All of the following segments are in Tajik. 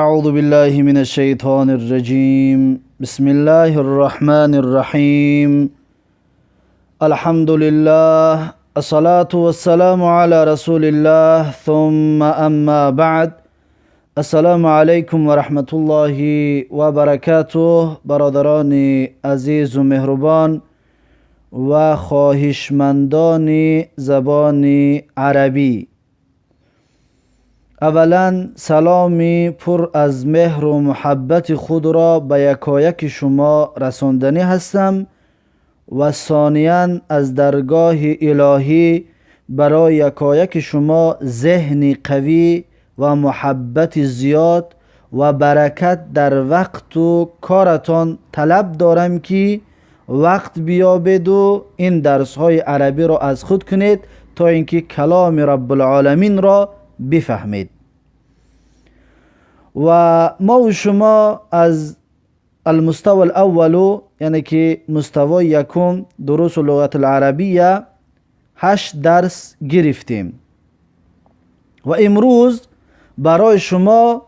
أعوذ بالله من الشيطان الرجيم. بسم الله الرحمن الرحيم. الحمد لله، الصلاة والسلام على رسول الله، ثم أما بعد. السلام علیکم و رحمت الله و برکاته. برادران عزیز و مهربان و خواهشمندان زبان عربی، اولا سلامی پر از مهر و محبت خود را به یکایک شما رساندنی هستم و ثانیا از درگاه الهی برای یکایک شما ذهن قوی و محبت زیاد و برکت در وقت و کارتان طلب دارم که وقت بیابید و این درس های عربی را از خود کنید تا اینکه کلام رب العالمین را بفهمید. و ما و شما از المستوى الاول، یعنی که مستوی یکم دروس لغت العربیه، 8 درس گرفتیم و امروز برای شما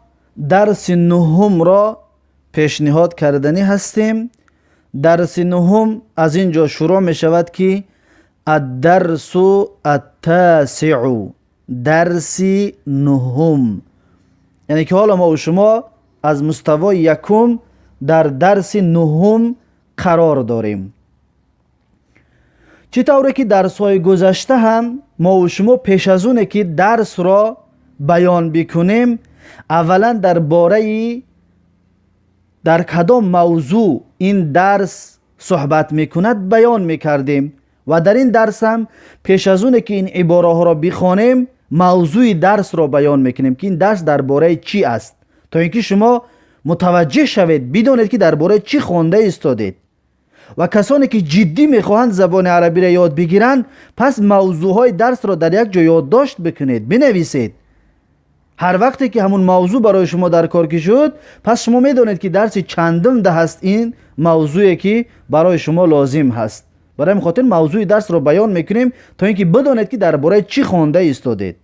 درس نهم را پیشنهاد کردنی هستیم. درس نهم از اینجا شروع می شود که الدرس التاسع، درس نهم، یعنی که حالا ما و شما از مستوی یکم در درس نهم قرار داریم. چطوره که درس های گذشته هم ما و شما پیش از اونه که درس را بیان بکنیم، اولا درباره در کدام موضوع این درس صحبت میکند بیان میکردیم و در این درس هم پیش از اونه که این عباره ها را بخوانیم موضوع درس را بیان میکنیم که این درس درباره چی است، تا اینکه شما متوجه شوید، بدانید که درباره چی خوانده ایستادید. و کسانی که جدی میخواهند زبان عربی را یاد بگیرند، پس موضوع های درس را در یک جا یادداشت بکنید، بنویسید. هر وقتی که همون موضوع برای شما در کار که شد، پس شما میدانید که درس چندم ده هست این موضوعی که برای شما لازم هست. برای همین خاطر موضوع درس را بیان میکنیم تا اینکه بدانید که درباره چی خوانده ایستادید.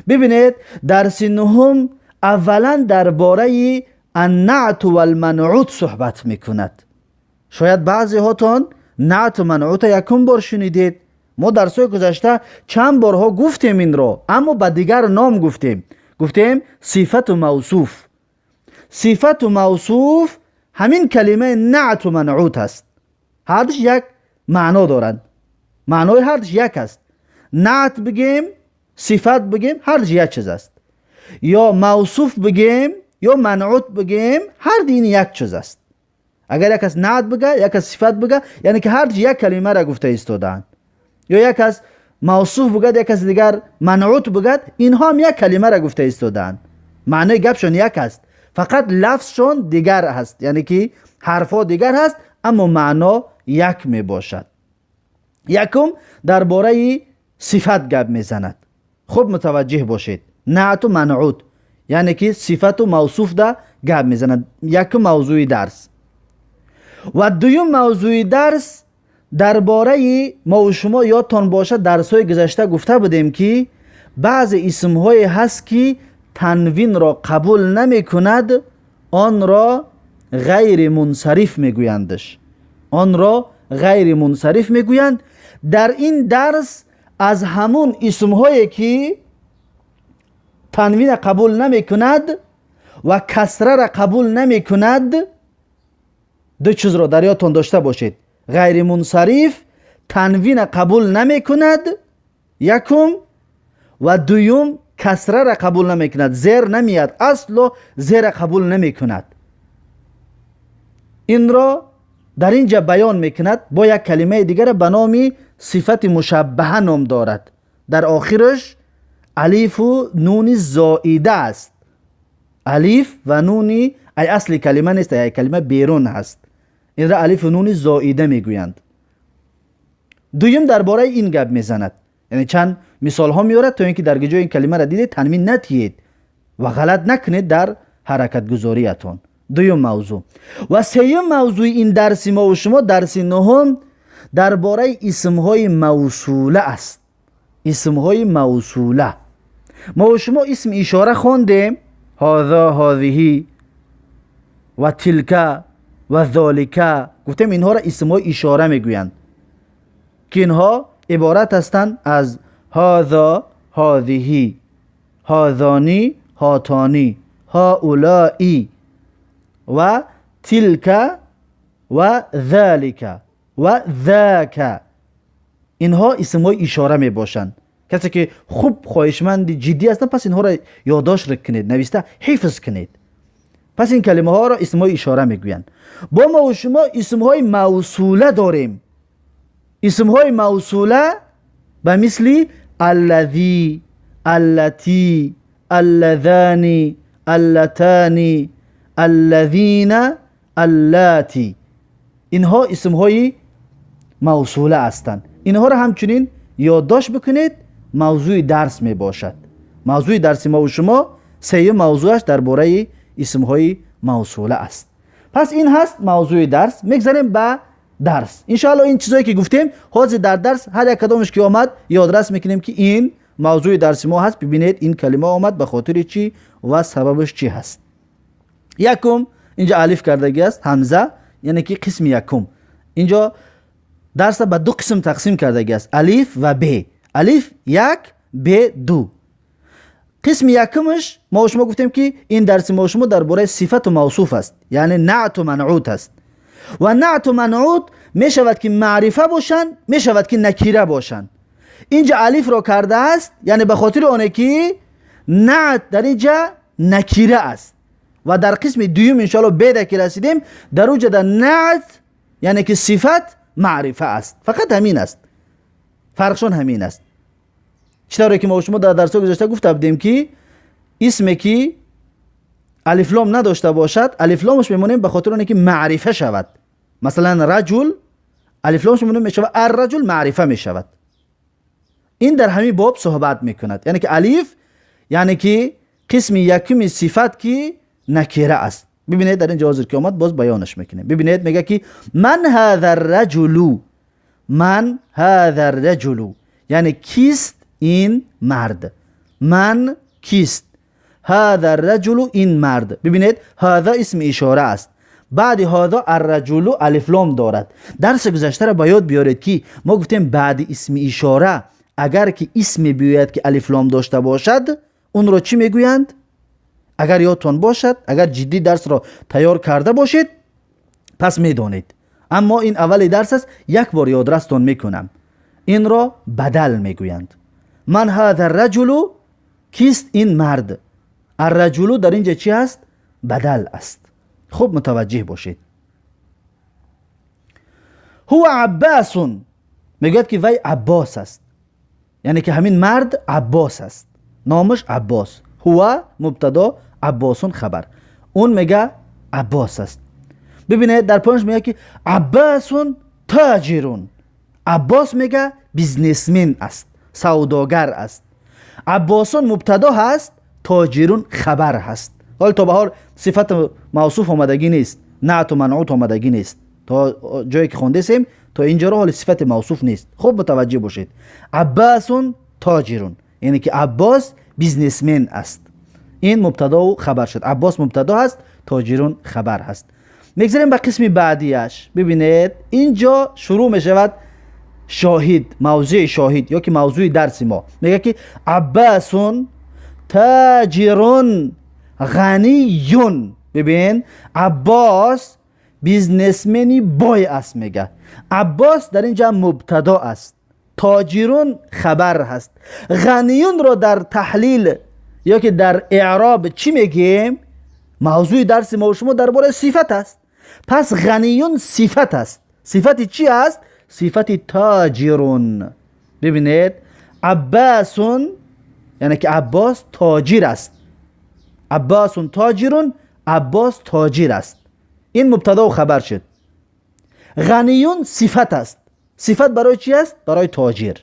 ببینید، درس نهم اولا درباره النعت والمنعوت صحبت میکند. شاید بعضی هاتان نعت و منعوت یکم بار شنیدید. ما درس‌های گذشته چند بارها گفتیم این را، اما به دیگر نام گفتیم. گفتیم صفت و موصوف. صفت و موصوف همین کلمه نعت و منعوت است. هر دوش یک معنا دارند، معنای هر دوش یک است. نعت بگیم، صفت بگیم، هر دوش یک چیز است. یا موصوف بگیم یا منعوت بگیم، هر دو این یک چیز است. اگر یک از نعت بگه، یک از صفت بگه، یعنی که هر دو یک کلمه را گفته ایستادند. یا یک از موصوف بگد، یک از دیگر منعوت بگد، اینها هم یک کلمه را گفته ایستادند. معنی گپشان یک است، فقط لفظشان دیگر است، یعنی که حرفا دیگر هست اما معنا یک می باشد. یکم درباره صفت گپ میزند. خوب متوجه باشید، نعت و منعوت یعنی که صفت و موصوف ده گپ میزند، یک موضوع درس. و دویم موضوع درس درباره ما و شما یادتان باشد درس‌های گذشته گفته بودیم که بعض اسم‌های هست که تنوین را قبول نمی کند، آن را غیر منصرف میگویندش، آن را غیر منصرف میگویند. در این درس از همون اسم‌هایی که تنوین قبول نمی کند و کسره را قبول نمی کند، دو چیز را در یادتان داشته باشید: غیر منصرف تنوین قبول نمی کند یکم، و دوم کسره را قبول نمی کند، زیر نمیاد، اصلا زیر قبول نمی کند. این را در اینجا بیان می کند با یک کلمه دیگر به نام صفت مشبهه نام دارد. در آخرش الف و نون زائده است. الف و نون ای اصل کلمه نیست، ای کلمه بیرون هست. این را الف و نون زائده میگویند. دویم درباره این گپ میزند، یعنی چند مثال ها میارد تا اینکه در جای این کلمه را دیدید تنوین نتیید و غلط نکنید در حرکت گذاریتان. دویم موضوع. و سیم موضوع این درس ما و شما، درس نهم، درباره اسمهای موصوله است. اسمهای موصوله. ما و شما اسم اشاره خواندیم. ҳоза, ҳозиҳи ва тилка ва золика. Гуфтем инҳоро исмҳои ишора мегӯянд, ки инҳо иборат ҳастанд аз ҳоза, ҳозиҳи, ҳозони, ҳотони, ҳаулаи ва тилка ва залика ва зака. Инҳо исмҳои ишора мебошанд. Касе ки хуб хоҳишманди ҷиддӣ ҳастанд, пас инҳоро ёддошт кунед, нависта ҳифз кунед. Пас ин калимаҳоро исмҳои ишора мегӯянд. Бо мо ва шумо исмҳои мавсула дорем. Исмҳои мавсула ба мисли аллази, аллати, аллазани, аллатани, аллазина, аллати. Инҳо исмҳои мавсула ҳастанд. Инҳоро ҳамчунин ёддошт бикунед, мавзӯи дарс мебошад. Мавзӯи дарси мо ва шумо сеюм мавзӯаш дар бораи исмҳои мавсула аст. Пас ин ҳаст мавзӯи дарс. Мегзарем ба дарс. Иншоалло ин чизое ки гуфтем ҳозир дар дарс ҳар як кадомаш ки омад ёдрас мекунем, ки ин мавзӯи дарси мо ҳаст. Бибинед, ин калима омад ба хотири чӣ ва сабабаш чӣ ҳаст. Якум, инҷа алиф кардагӣ аст, ҳамза, яъне ки қисми якум. Инҷо дарса ба ду қисм тақсим кардагӣ аст, алиф ва б. Алиф як, б ду. Қисми якумаш мо шумо гуфтем, ки ин дарси мо шумо дар бораи сифату мавсуф аст, яъне наъту манъут аст. Ва наъту манъут мешавад, ки маърифа бошанд, мешавад, ки накира бошанд. Инҷа алифро кардааст, яъне ба хотири оне ки наът дар инҷа накира аст. Ва дар қисми дуюм иншоалло беда ки расидем, дар уҷа дар наът, яъне ки сифат маърифа аст. Фақат ҳамин аст, фарқшон ҳамин аст. Чӣ тавре ки мо шумо дар дарсҳои гузашта гуфта будем, ки исме ки алифлом надошта бошад, алифломаш мемонем ба хотири оне ки маърифа шавад. Масалан, раҷул алифломаш мемонем, мешавад арраҷул, маърифа мешавад. Ин дар ҳамин боб суҳбат мекунад, яъне ки алиф, яъне ки қисми якуми сифат, ки накира аст. Бибинед, дар ин ҷо ҳозир ки омад, боз баёнаш мекунем. Бибинед, мега ки ман ҳаза раҷулу, ман ҳаза раҷулу, яъне кист ин мард. Ман кист, ҳаза раҷулу, ин мард. Бибинед, ҳаза исми ишора аст. Баъди ҳаза арраҷулу алифлом дорад. Дарси гузаштаро ба ёд биёред, ки мо гуфтем баъди исми ишора агар ки исме биёяд, ки алифлом дошта бошад, онро чӣ мегӯянд? Агар ёдтон бошад, агар ҷиддӣ дарсро тайёр карда бошед, пас медонед. Аммо ин аввали дарс аст, як бор ёдрастон мекунам. Инро бадал мегӯянд. Ман ҳаза раҷулу, кист ин мард. Арраҷулу дар ин ҷа чӣ аст? Бадал аст. Хуб мутаваҷҷеҳ бошед. Ҳува аббасун, мегӯяд ки вай Аббос аст, яъне ки ҳамин мард Аббос аст, номаш Аббос. Ҳува мубтадо, Аббосун хабар. Он мега Аббос аст. Бибинед, дар поёнаш мега ки Аббасун тоҷирун. Аббос мега бизнесмен аст, савдогар аст. Аббосун мубтадо ҳаст, тоҷирун хабар ҳаст. Ҳол то ба ҳол сифату мавсуф омадагӣ нест, наъту манъут омадагӣ нест. То ҷое ки хондесем, то инҷоро ҳоли сифати мавсуф нест. Хуб мутаваҷҷеҳ бошед. Аббасун тоҷирун, яъне ки Аббос бизнесмен аст. Ин мубтадоу хабар шуд. Аббос мубтадо ҳаст, тоҷирун хабар ҳаст. Мегзарем ба қисми баъдияш. Бибинед, инҷо шурӯъ мешавад шоҳид, мавзӯи шоҳид ё ки мавзӯи дарси мо. Мегӯяд ки Аббасун таҷирун ғаниюн. Бибин, Аббос бизнесмени бой аст, мега. Аббос дар инҷа мубтадо аст, тоҷирун хабар ҳаст. Ғаниюнро дар таҳлил ё ки дар эъроб чӣ мегӯем? Мавзӯи дарси мо шумо дар бораи сифат аст. Пас ғаниюн сифат аст. Сифати чӣ аст? Сифати тоҷирун. Бибинед, Аббасун, яъне ки Аббос тоҷир аст. Аббасун тоҷирун, Аббос тоҷир аст. Ин мубтадоу хабар шуд. Ғаниюн сифат аст. Сифат барои чӣ аст? Барои тоҷир.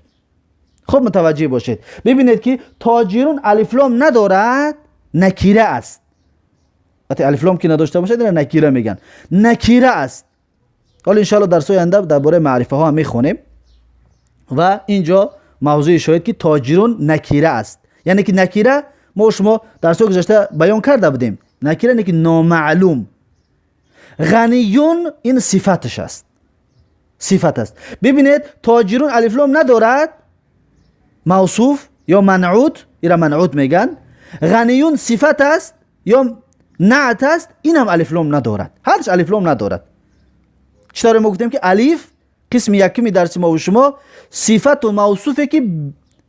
Хуб мутаваҷҷеҳ бошед. Бибинед ки тоҷирун алифлом надорад, накира аст. Вақте алифлом ки надошта бошад, ина накира мегӯянд, накира аст. Ҳоло иншоалло дарсҳои оянда дар бораи маърифаҳо ҳам мехонем. Ва инҷо мавзӯи шоҳид, ки тоҷирун накира аст, яъне ки накира Мо шумо дарсҳои гузашта баён карда будем. Накира не ки номаълум. Ғаниюн ин сифаташ аст. Сифат аст. Бибинед, тоҷирун алифлом надорад, мавсуф ё манъут, ира манъут меган. Ғаниюн сифат аст ё наът аст, инам алифлом надорад. Ҳарч алифлом надорад. Чӣ тавре мо гуфтем ки алиф қисми якуми дарси мо ва шумо сифату мавсуфе ки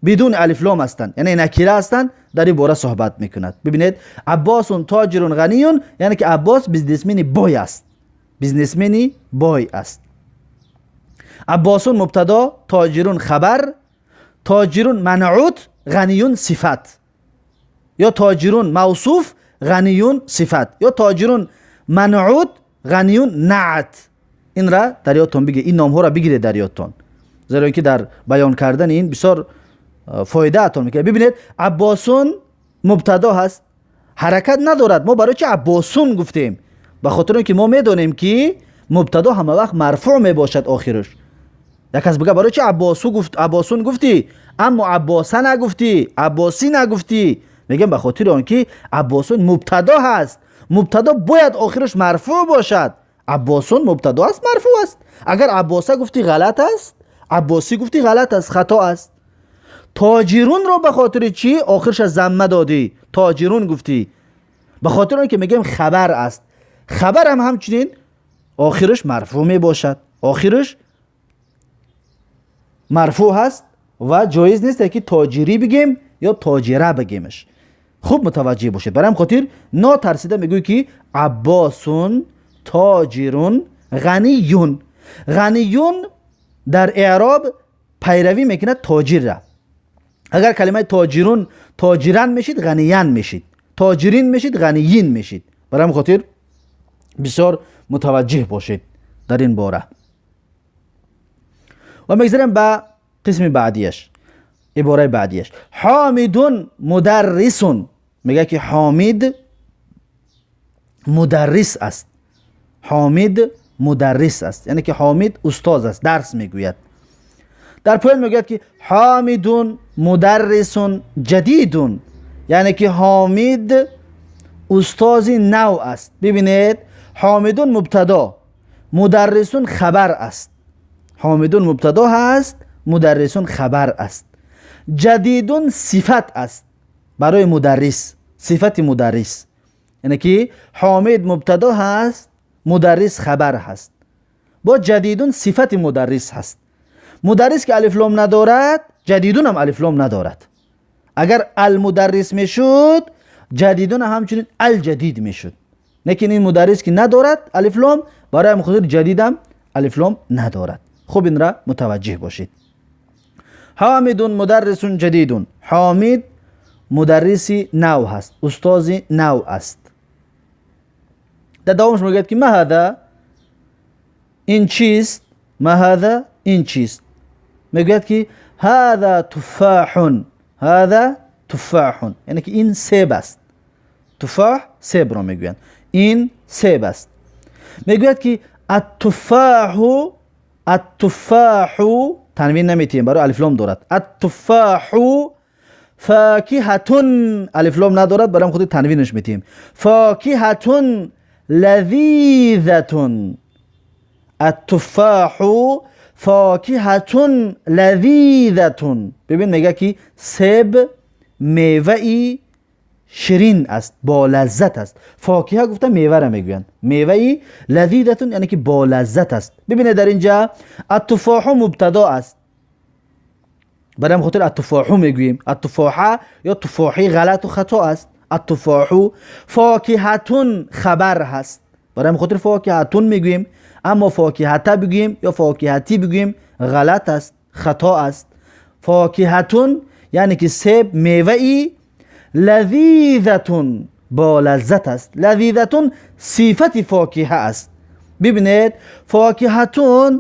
бидуни алифлом ҳастанд, яъне накира ҳастанд, дар ин бора суҳбат мекунад. Бибинед, Аббосун тоҷирун ғаниюн, яъне ки Аббос бизнесмени бой аст. Бизнесмени бой аст. Аббосун мубтадо, тоҷирун хабар, тоҷирун манъут, ғаниюн сифат. Ё тоҷирун мавсуф, ғаниюн сифат. Ё тоҷирун манъут, ғаниюн наът. Инра дар ёдтон бигиред, ин номҳоро бигиред дар ёдтон, зеро ки дар баён кардани ин бисёр фоидаатон мекунад. Бибинед, Аббосун мубтадо ҳаст, ҳаракат надорад. Мо барои чи Аббосун гуфтем? Ба хотири он ки мо медонем ки мубтадо ҳама вақт марфӯъ мебошад охираш. Як кас бигӯяд барои чи Аббосун гуфтӣ, аммо Аббоса нагуфтӣ, Аббосӣ нагуфтӣ? Мегӯям ба хотири он ки Аббосун мубтадо ҳаст, мубтадо бояд охираш марфӯъ бошад. Аббосун мубтадо аст, марфӯъ аст. Агар Аббоса гуфтӣ ғалат аст, Аббосӣ гуфтӣ ғалат аст, хато аст. Тоҷирунро ба хотири чӣ охирша замма додӣ, тоҷирун гуфтӣ? Ба хотири он ки мегӯем хабар аст. Хабар ҳам ҳамчунин охираш марфӯъ мебошад, охираш марфӯъ ҳаст ва ҷоиз нест ки тоҷирӣ бигем ё тоҷира бигемаш. Хуб мутаваҷҷеҳ бошед. Барои ҳам хотир нотарсида мегӯй ки Аббосун тоҷирун ғаниюн. Ғаниюн дар эъроб пайравӣ мекунад тоҷирра. Агар калимаи тоҷирун тоҷиран мешид, ғаниян мешид, тоҷирин мешид, ғанийин мешид. Барои ҳам хотир бисёр мутаваҷҷеҳ бошед дар ин бора. Ва мегзарем ба қисми баъдияш, ибораи баъдияш. Ҳомидун мударрисун. Мегӯяд ки Ҳомид мударрис аст. Ҳомид мударрис аст, яъне ки Ҳомид устоз аст, дарс мегӯяд. Дар поён мегӯяд ки Ҳомидун мударрисун ҷадидун, яъне ки Ҳомид устози нав аст. Бибинед, Ҳомидун мубтадо, мударрисун хабар аст. Ҳомидун мубтадо ҳаст, мударрисун хабар аст. Ҷадидун сифат аст барои мударрис, сифати мударрис. Яъне ки Ҳомид мубтадо ҳаст, мударрис хабар ҳаст. Бо ҷадидун сифати мударрис ҳаст. Мударрис ки алифлом надорад, ҷадидун ҳам алифлом надорад. Агар алмударрис мешуд, ҷадидун ҳамчунин алҷадид мешуд. Лекин ин мударрис ки надорад алифлом, барои ҳамин хотир ҷадидам алифлом надорад. Хуб инра мутаваҷҷеҳ бошед. Ҳомидун мударрисун ҷадидун. Ҳомид мударриси нав ҳаст, устози нав аст. Дар давомаш мегӯяд ки ма ҳаза, ин чист? Ма ҳаза, ин чист? Мегӯяд ки ҳаза туффоҳун. Ҳаза туффоҳун, яъне ки ин себ аст. Туффоҳ себро мегӯянд, ин себ аст. Мегӯяд ки аттуффоҳу, аттуффоҳу танвин наметиҳем, барои алифлом дорад. Аттуффоҳу фокиҳатун, алифлом надорад, барои худи танвинаш метиҳем. Фокиҳатун лазизатун. Аттуффоҳу фокиҳатун лазизатун. Бибин, мегӯяд ки себ меваи ширин аст, бо лаззат аст. Фокиҳа гуфта мевара мегӯянд. Меваи лазизатун яъне ки бо лаззат аст. Бибинед, дар инҷа аттуффоҳу мубтадо аст, барои ҳам хотир аттуффоҳу мегӯем. Аттуффоҳа ё туффоҳӣ ғалату хато аст. Аттуффоҳу фокиҳатун хабар ҳаст, барои ҳам хотир фокиҳатун мегӯем. Аммо фокиҳата бигӯем ё фокиҳатӣ бигӯем ғалат аст, хато аст. Фокиҳатун яъне ки себ меваи лазизатун бо лаззат аст. Лазизатун сифати фокиҳа аст. Бибинед, фокиҳатун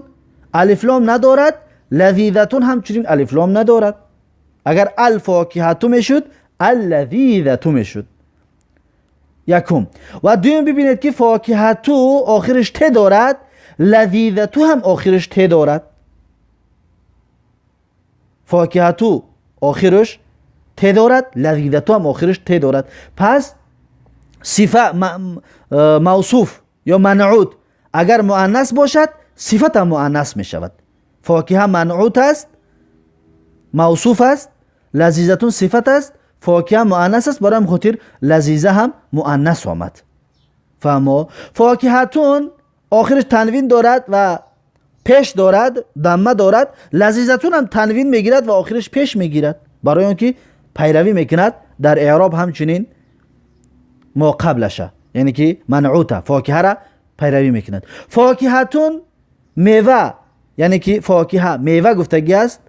алифлом надорад, лазизатун ҳамчунин алифлом надорад. Агар алфокиҳату мешуд, аллазизату мешуд. Якум. Ва дуюм, бибинед ки фокиҳату охираш те дорад, лазизату ҳам охираш те дорад. Фокиҳату охираш ت دارد، لذیذتو هم آخرش ت دارد. پس صفه موصوف یا منعوت اگر مؤنث باشد صفت هم مؤنث می شود. فاکهه منعوت است، موصوف است، لذیذتون صفت است، فاکهه مؤنث است، برای خاطر لذیذه هم مؤنث آمد. فهمو؟ فاکهتون آخرش تنوین دارد و پیش دارد، دمه دارد، لذیذتون هم تنوین میگیرد و آخرش پیش میگیرد، برای آنکه پیروی میکند در اعراب همچنین ما قبلشه، یعنی که منعوته، فاکهه را پیروی میکند. فاکهتون میوه، یعنی که فاکهه میوه گفتگی است،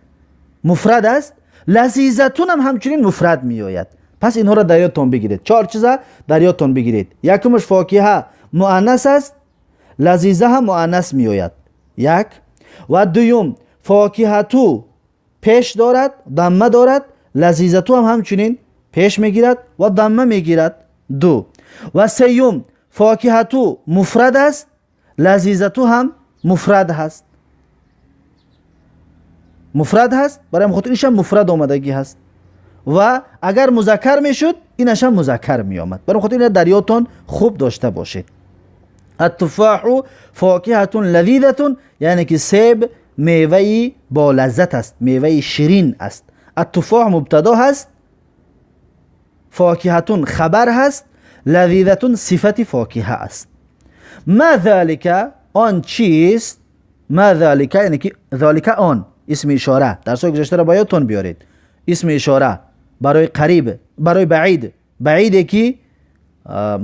مفرد است، لذیذتون هم همچنین مفرد میآید. پس اینها را در یادتان بگیرید، چهار چیز در یادتان بگیرید. یکمش فاکهه مؤنث است، لذیذه هم مؤنث میآید، یک. و دوم فاکهتو پیش دارد، دمه دارد، لذیذتو هم همچنین پیش میگیرد و دمه میگیرد، دو. و سیوم فاکهتو مفرد است، لذیذتو هم مفرد هست، مفرد هست، برای خاطر اینش هم مفرد آمدگی هست و اگر مذکر میشد اینش هم مذکر می آمد. برای خاطر این در یادتان خوب داشته باشید. التفاح فاکهة لذیذة، یعنی که سیب میوه با لذت است، میوه شیرین است. التفاح مبتدا هست، فاکهة خبر هست، لذیذة صفت فاکهه است. ما ذلك آن چیست؟ ما ذلك یعنی که ذلك آن، اسم اشاره، درس گذشته را باید یادتون بیارید. اسم اشاره برای قریب، برای بعید، بعیده که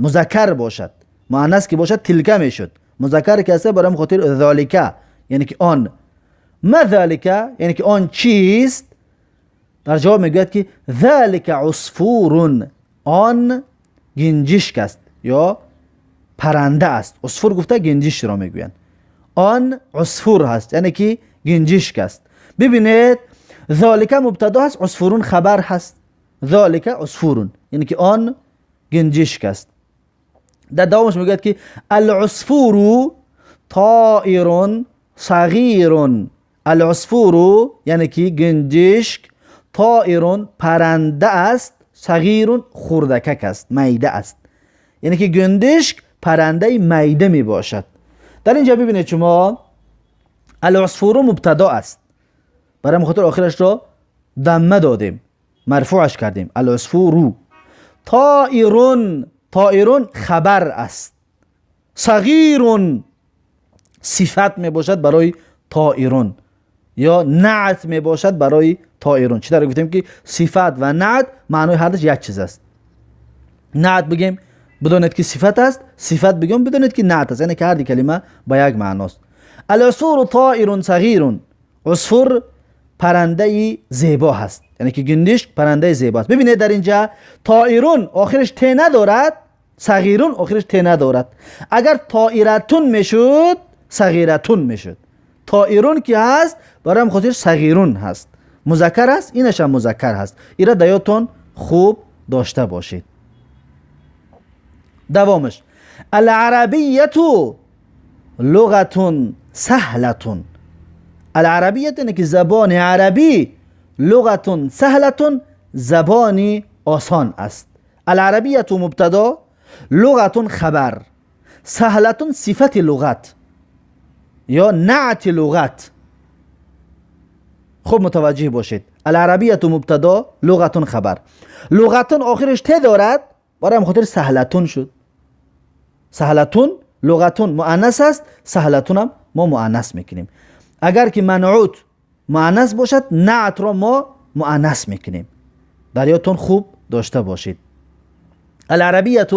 مذکر باشد، مؤنث که باشد تلک میشد، مذکر که است برای خاطر ذالک یعنی که آن. ما ذالک یعنی که آن چیست؟ در جواب میگوید که ذالک عصفور، آن گنجشک است یا پرنده است. عصفور گفته گنجشک را میگویند، آن عصفور هست یعنی که گنجشک است. ببینید ذالک مبتدا هست، عصفورون خبر هست، ذالک عصفورون یعنی که آن گنجشک است. در دوامش میگوید که العصفور طائر صغیر، العصفور یعنی که گنجشک، طائر پرنده است، صغیر خردکک است، میده است، یعنی که گنجشک پرنده میده می باشد. در اینجا ببینید شما العصفور مبتدا است، برای خاطر آخرش را دمه دادیم، مرفوعش کردیم، العصفور. طائر، طائر خبر است، صغیر صفت می باشد برای طائر یا نعت می باشد برای طائر. چی در گفتیم که صفت و نعت معنای هر دوش یک چیز است. نعت بگیم بدونید که صفت است، صفت بگیم بدونید که نعت است، یعنی که هر دو کلمه با یک معناست. العصفور طائر صغیر، عصفور پرنده زیبا هست، یعنی که گندشک پرنده زیبا است. ببینید در اینجا طائرون آخرش ت ندارد، صغیرون آخرش ت ندارد. اگر طائرتون میشد صغیرتون میشد. طائرون که هست برای خاطر صغیرون هست، مذکر است، اینش هم مذکر هست. ایرا در یادتون خوب داشته باشید. دوامش العربیه لغة سهلة، العربیه یعنی که زبان عربی، لغة سهلة زبانی آسان است. العربیه مبتدا، لغة خبر، سهلة صفت لغت یا نعت لغت. خوب متوجه باشید، العربیه مبتدا، لغة خبر، لغة آخرش ت دارد، برای خاطر سهلتون شد. سهلتون لغتون مؤنث است، سهلتون هم ما مؤنث میکنیم. اگر که منعوت مؤنث باشد نعت را ما مؤنث میکنیم. در یادتون خوب داشته باشید. العربیه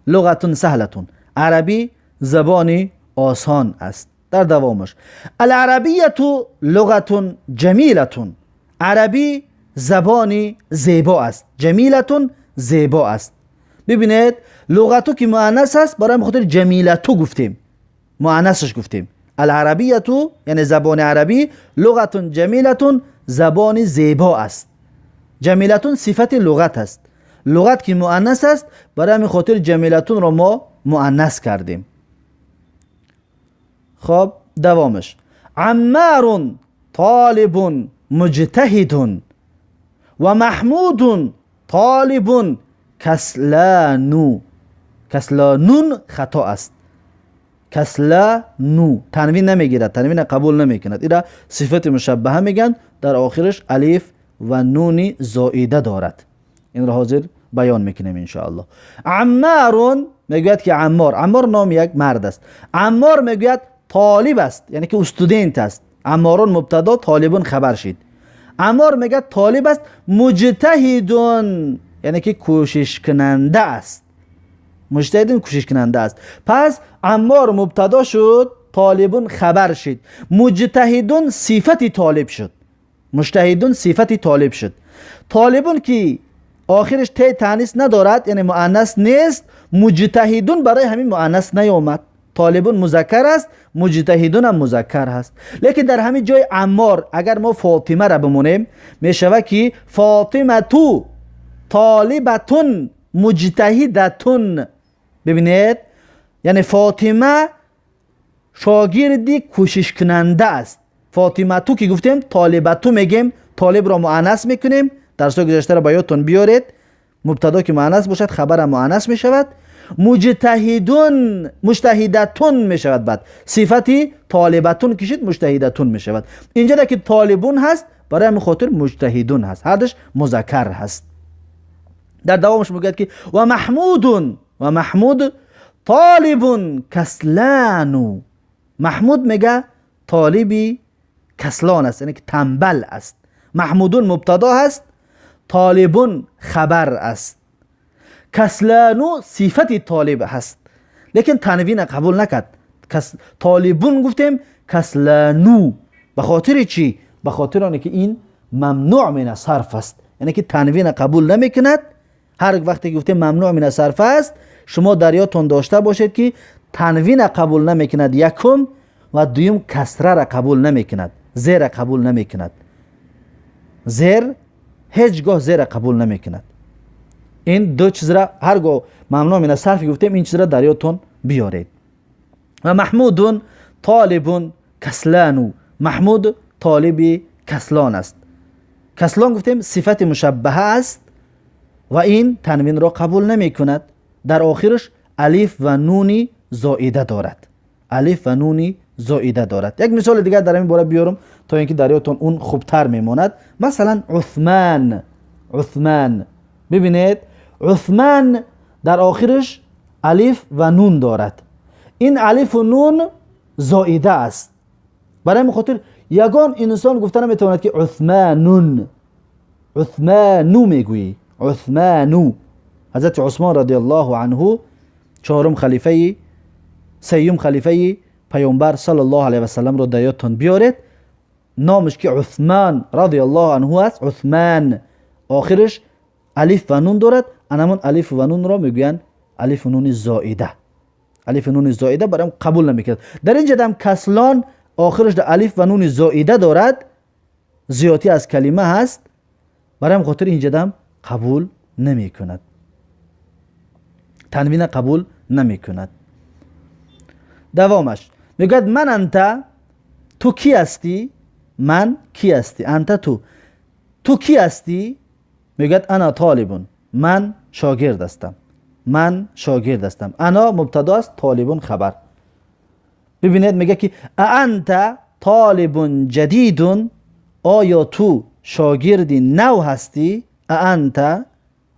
لغة سهلة، عربی زبانی آسان است. در دوامش العربیه لغة جمیلة، عربی زبانی زیبا است، جمیلة زیبا است. ببینید لغتو که مؤنث است برای خاطر جمیلتو گفتیم، مؤنثش گفتیم. العربیه یعنی زبان عربی، لغة جمیلة زبان زیبا است. جمیلتون صفت لغت است، لغت که مؤنث است برای خاطر جمیلتون را ما مؤنث کردیم. خب دوامش عمار طالب مجتهد و محمود طالب کسلان. کسلانون خطا است. کسلانو تنوین نمیگیرد، تنوین قبول نمیکند. ایرا صفت مشبهه میگن، در آخرش الف و نون زائده دارد. این را حاضر بیان میکنیم انشاءالله. عمار میگوید که عمار، عمار نام یک مرد است. عمار میگوید طالب است، یعنی که استودنت است. عمارون مبتدا، طالبون خبر شد. عمار میگه طالب است، مجتهدون یعنی که کوشش کننده است. مجتهدون کوشش کننده است. پس عمار مبتدا شد، طالبون خبر شد، مجتهدون صفت طالب شد. مجتهدون صفت طالب شد. طالبون که آخرش ت تانیث ندارد، یعنی مؤنث نیست، مجتهدون برای همین مؤنث نیامد. طالبون مذکر است، مجتهدون هم مذکر هست. لیکن در همین جای عمار اگر ما فاطمه را بمونیم میشود که فاطمه تو طالبتون مجتهدتون. ببینید، یعنی فاطمه شاگردی کوشش کننده است. فاطمه تو که گفتیم طالبتو میگیم، طالب را مؤنث میکنیم. درس گذشته را با یادتون بیارید. مبتدا که مؤنث باشد خبر مؤنث میشود. مجتهدون مجتهدتون میشود. بعد صفتی طالبتون کشید مجتهدتون میشود. اینجا که طالبون هست برای همین خاطر مجتهدون هست، هر دوش مذکر هست. در دوامش میگوید که و محمودون، و محمود طالب کسلان. محمود میگه طالبی کسلان است، یعنی که تنبل است. محمودون مبتدا هست، طالبون خبر است. کسلانو صفت طالب هست، لیکن تنوین قبول نکرد. طالبون گفتیم کسلانو، به خاطر چی؟ به خاطر آنکه که این ممنوع من صرف است، یعنی که تنوین قبول نمیکند. هر وقتی گفتیم ممنوع من صرف است، شما در یادتون داشته باشید که تنوین قبول نمیکند یکم، و دویم کسره را قبول نمیکند، زیر قبول نمیکند. زیر هیچگاه زیر قبول نمیکند. این دو چیز را هرگاه ممنوع من صرف گفتیم این چیز را در یادتون بیارید. و محمودون طالب کسلانو. محمود طالب کسلان است. کسلان گفتیم صفت مشبهه است و این تنوین را قبول نمی کند. در آخرش الف و نون زائده دارد. الف و نون زائده دارد. یک مثال دیگر در این باره بیارم تا اینکه در یادتون اون خوبتر میماند. مثلا عثمان. عثمان ببینید، عثمان در آخرش الف و نون دارد. این الف و نون زائده است. برای همین خاطر یگان انسان گفته نمیتواند که عثمانون، عثمانو میگویی، عثمانو. حضرت عثمان رضی الله عنه چهارم خلیفه، سیوم خلیفه پیامبر صلی الله علیه و سلم رو در یادتون بیارید. نامش که عثمان رضی الله عنه است، عثمان آخرش الف و نون دارد. انمون الف و نون را میگویند الف و نون زائده. الف و نون زائده برایم قبول نمیکرد. در اینجا دم کسلان آخرش در الف و نون زائده دارد، زیادی از کلمه هست، برایم خاطر اینجا دم قبول نمیکند، تنوین قبول نمیکند. دوامش میگوید من انت، تو کی هستی؟ من کی هستی؟ انت تو، تو کی هستی؟ میگوید انا طالبون، من شاگرد هستم. من شاگرد هستم. انا مبتدا است، طالبون خبر. ببینید میگه که انت طالب جدید، آیا تو شاگردی نو هستی؟ انت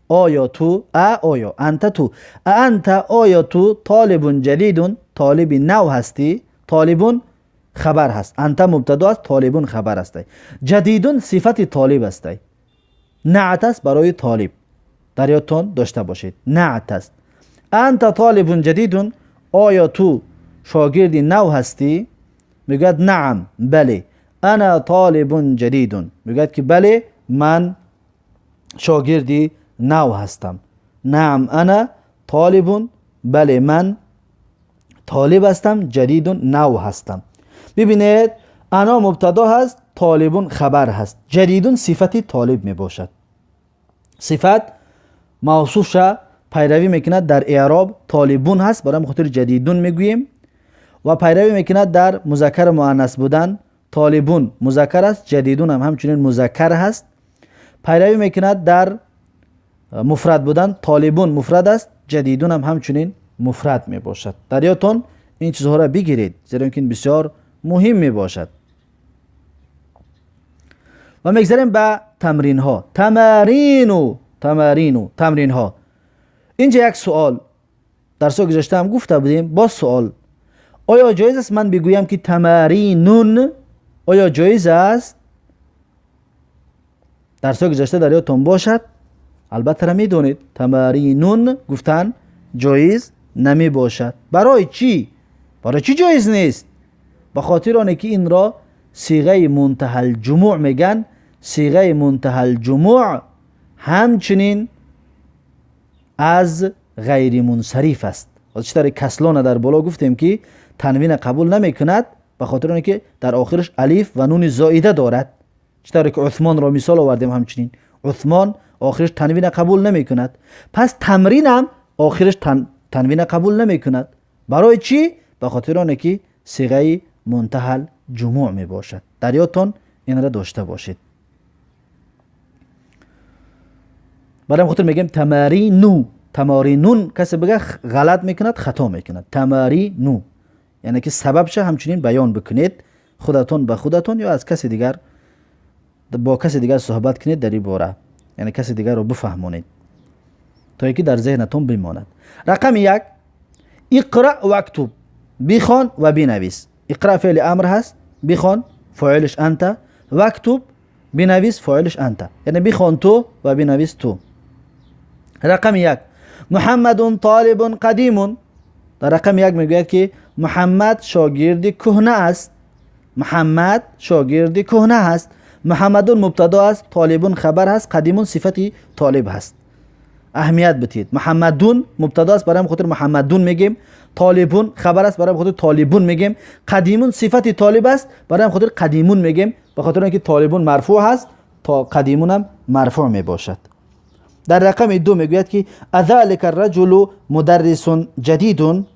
آیا تو، آیا انت تو، انت آیا تو طالب جدید، طالب نو هستی؟ طالبون خبر هست، انت مبتدا است، طالبون خبر است. جدیدون صفت طالب است، نعت است برای طالب، در یادتون داشته باشید نعت است. انت طالب جدید، آیا تو شاگردی نو هستی؟ میگوید نعم، بله. انا طالب جدید، میگوید که بله من شاگردی نو هستم. نعم انا طالب، بله من طالب هستم، جدید نو هستم. ببینید انا مبتدا هست، طالبون خبر هست، جدیدون صفت طالب می باشد. صفت موصوف شه پیروی میکند در اعراب طالبون هست، برای خاطر جدیدون میگوییم، و پیروی میکند در مذکر مؤنث بودن، طالبون مذکر است، جدیدون هم همچنین مذکر هست. پیروی میکند در муфрад будан толибун муфрад аст, ҷадидун ҳам ҳамчунин муфрад мебошад. Дар ёдтон ин чизҳоро бигиред, зеро ки ин бисёр муҳим мебошад. Ва мегзарем ба тамринҳо. Тамарину, тамарину, тамринҳо. Инҷа як суол, дарсҳои гузашта ҳам гуфта будем, боз суол: оё ҷоиз аст ман бигӯям ки тамаринун? Оё ҷоиз аст? Дарсҳои гузашта дар ёдтон бошад, албатта медонед, тамаринун гуфтан ҷоиз намебошад. Барои чӣ? Барои чӣ ҷоиз нест? Ба хотири оне ки инро сиғаи мунтаҳалҷумӯъ меган. Сиғаи мунтаҳалҷумӯъ ҳамчунин аз ғайримунсариф аст. Чӣ тари каслона дар боло гуфтем ки танвина қабул намекунад, ба хотири оне ки дар охираш алиф ва нуни зоида дорад. Чӣ тавре ки Усмонро мисол овардем, ҳамчунин Усмон охираш танвина қабул намекунад. Пас тамринам охираш танвина қабул намекунад. Барои чӣ? Ба хотири оне ки сиғаи мунтаҳал ҷумӯъ мебошад. Дар ёдтон инро дошта бошед. Барои хотир мегӯем тамарину, тамаринун. Касе бига ғалат мекунад, хато мекунад. Тамарину яъне ки сабабша ҳамчунин баён бикунед худатон ба худатон ё аз касе дигар, бо касе дигар суҳбат кунед дар ин бора, яъне касе дигарро бифаҳмонед то ин ки дар зеҳнатон бимонад. Рақами 1: иқра вактуб, бихон ва бинавис. Иқра феъли амр ҳаст, бихон фоилиш анта, вактуб бинавис фоилиш анта, яъне бихон ту ва бинавис ту. Рақами 1: Муҳаммадун толибун қадимун. Дар рақами 1 мегӯяд ки Муҳаммад шогирди кӯҳна аст. Муҳаммад шогирди кӯҳна аст. Муҳаммадун мубтадо аст, толибун хабар ҳаст, қадимун сифати толиб ҳаст. Аҳамият битед, Муҳаммадун мубтадо аст, барои хотир Муҳаммадун мегем, толибун хабар аст, барои хотир толибун мегем, қадимун сифати толиб аст, барои хотир қадимун мегем, ба хотир он ки толибун марфӯъ ҳаст, то қадимунам марфӯъ мебошад. Дар рақами 2 мегӯяд ки азалика арраҷулу мударрисун ҷадидун.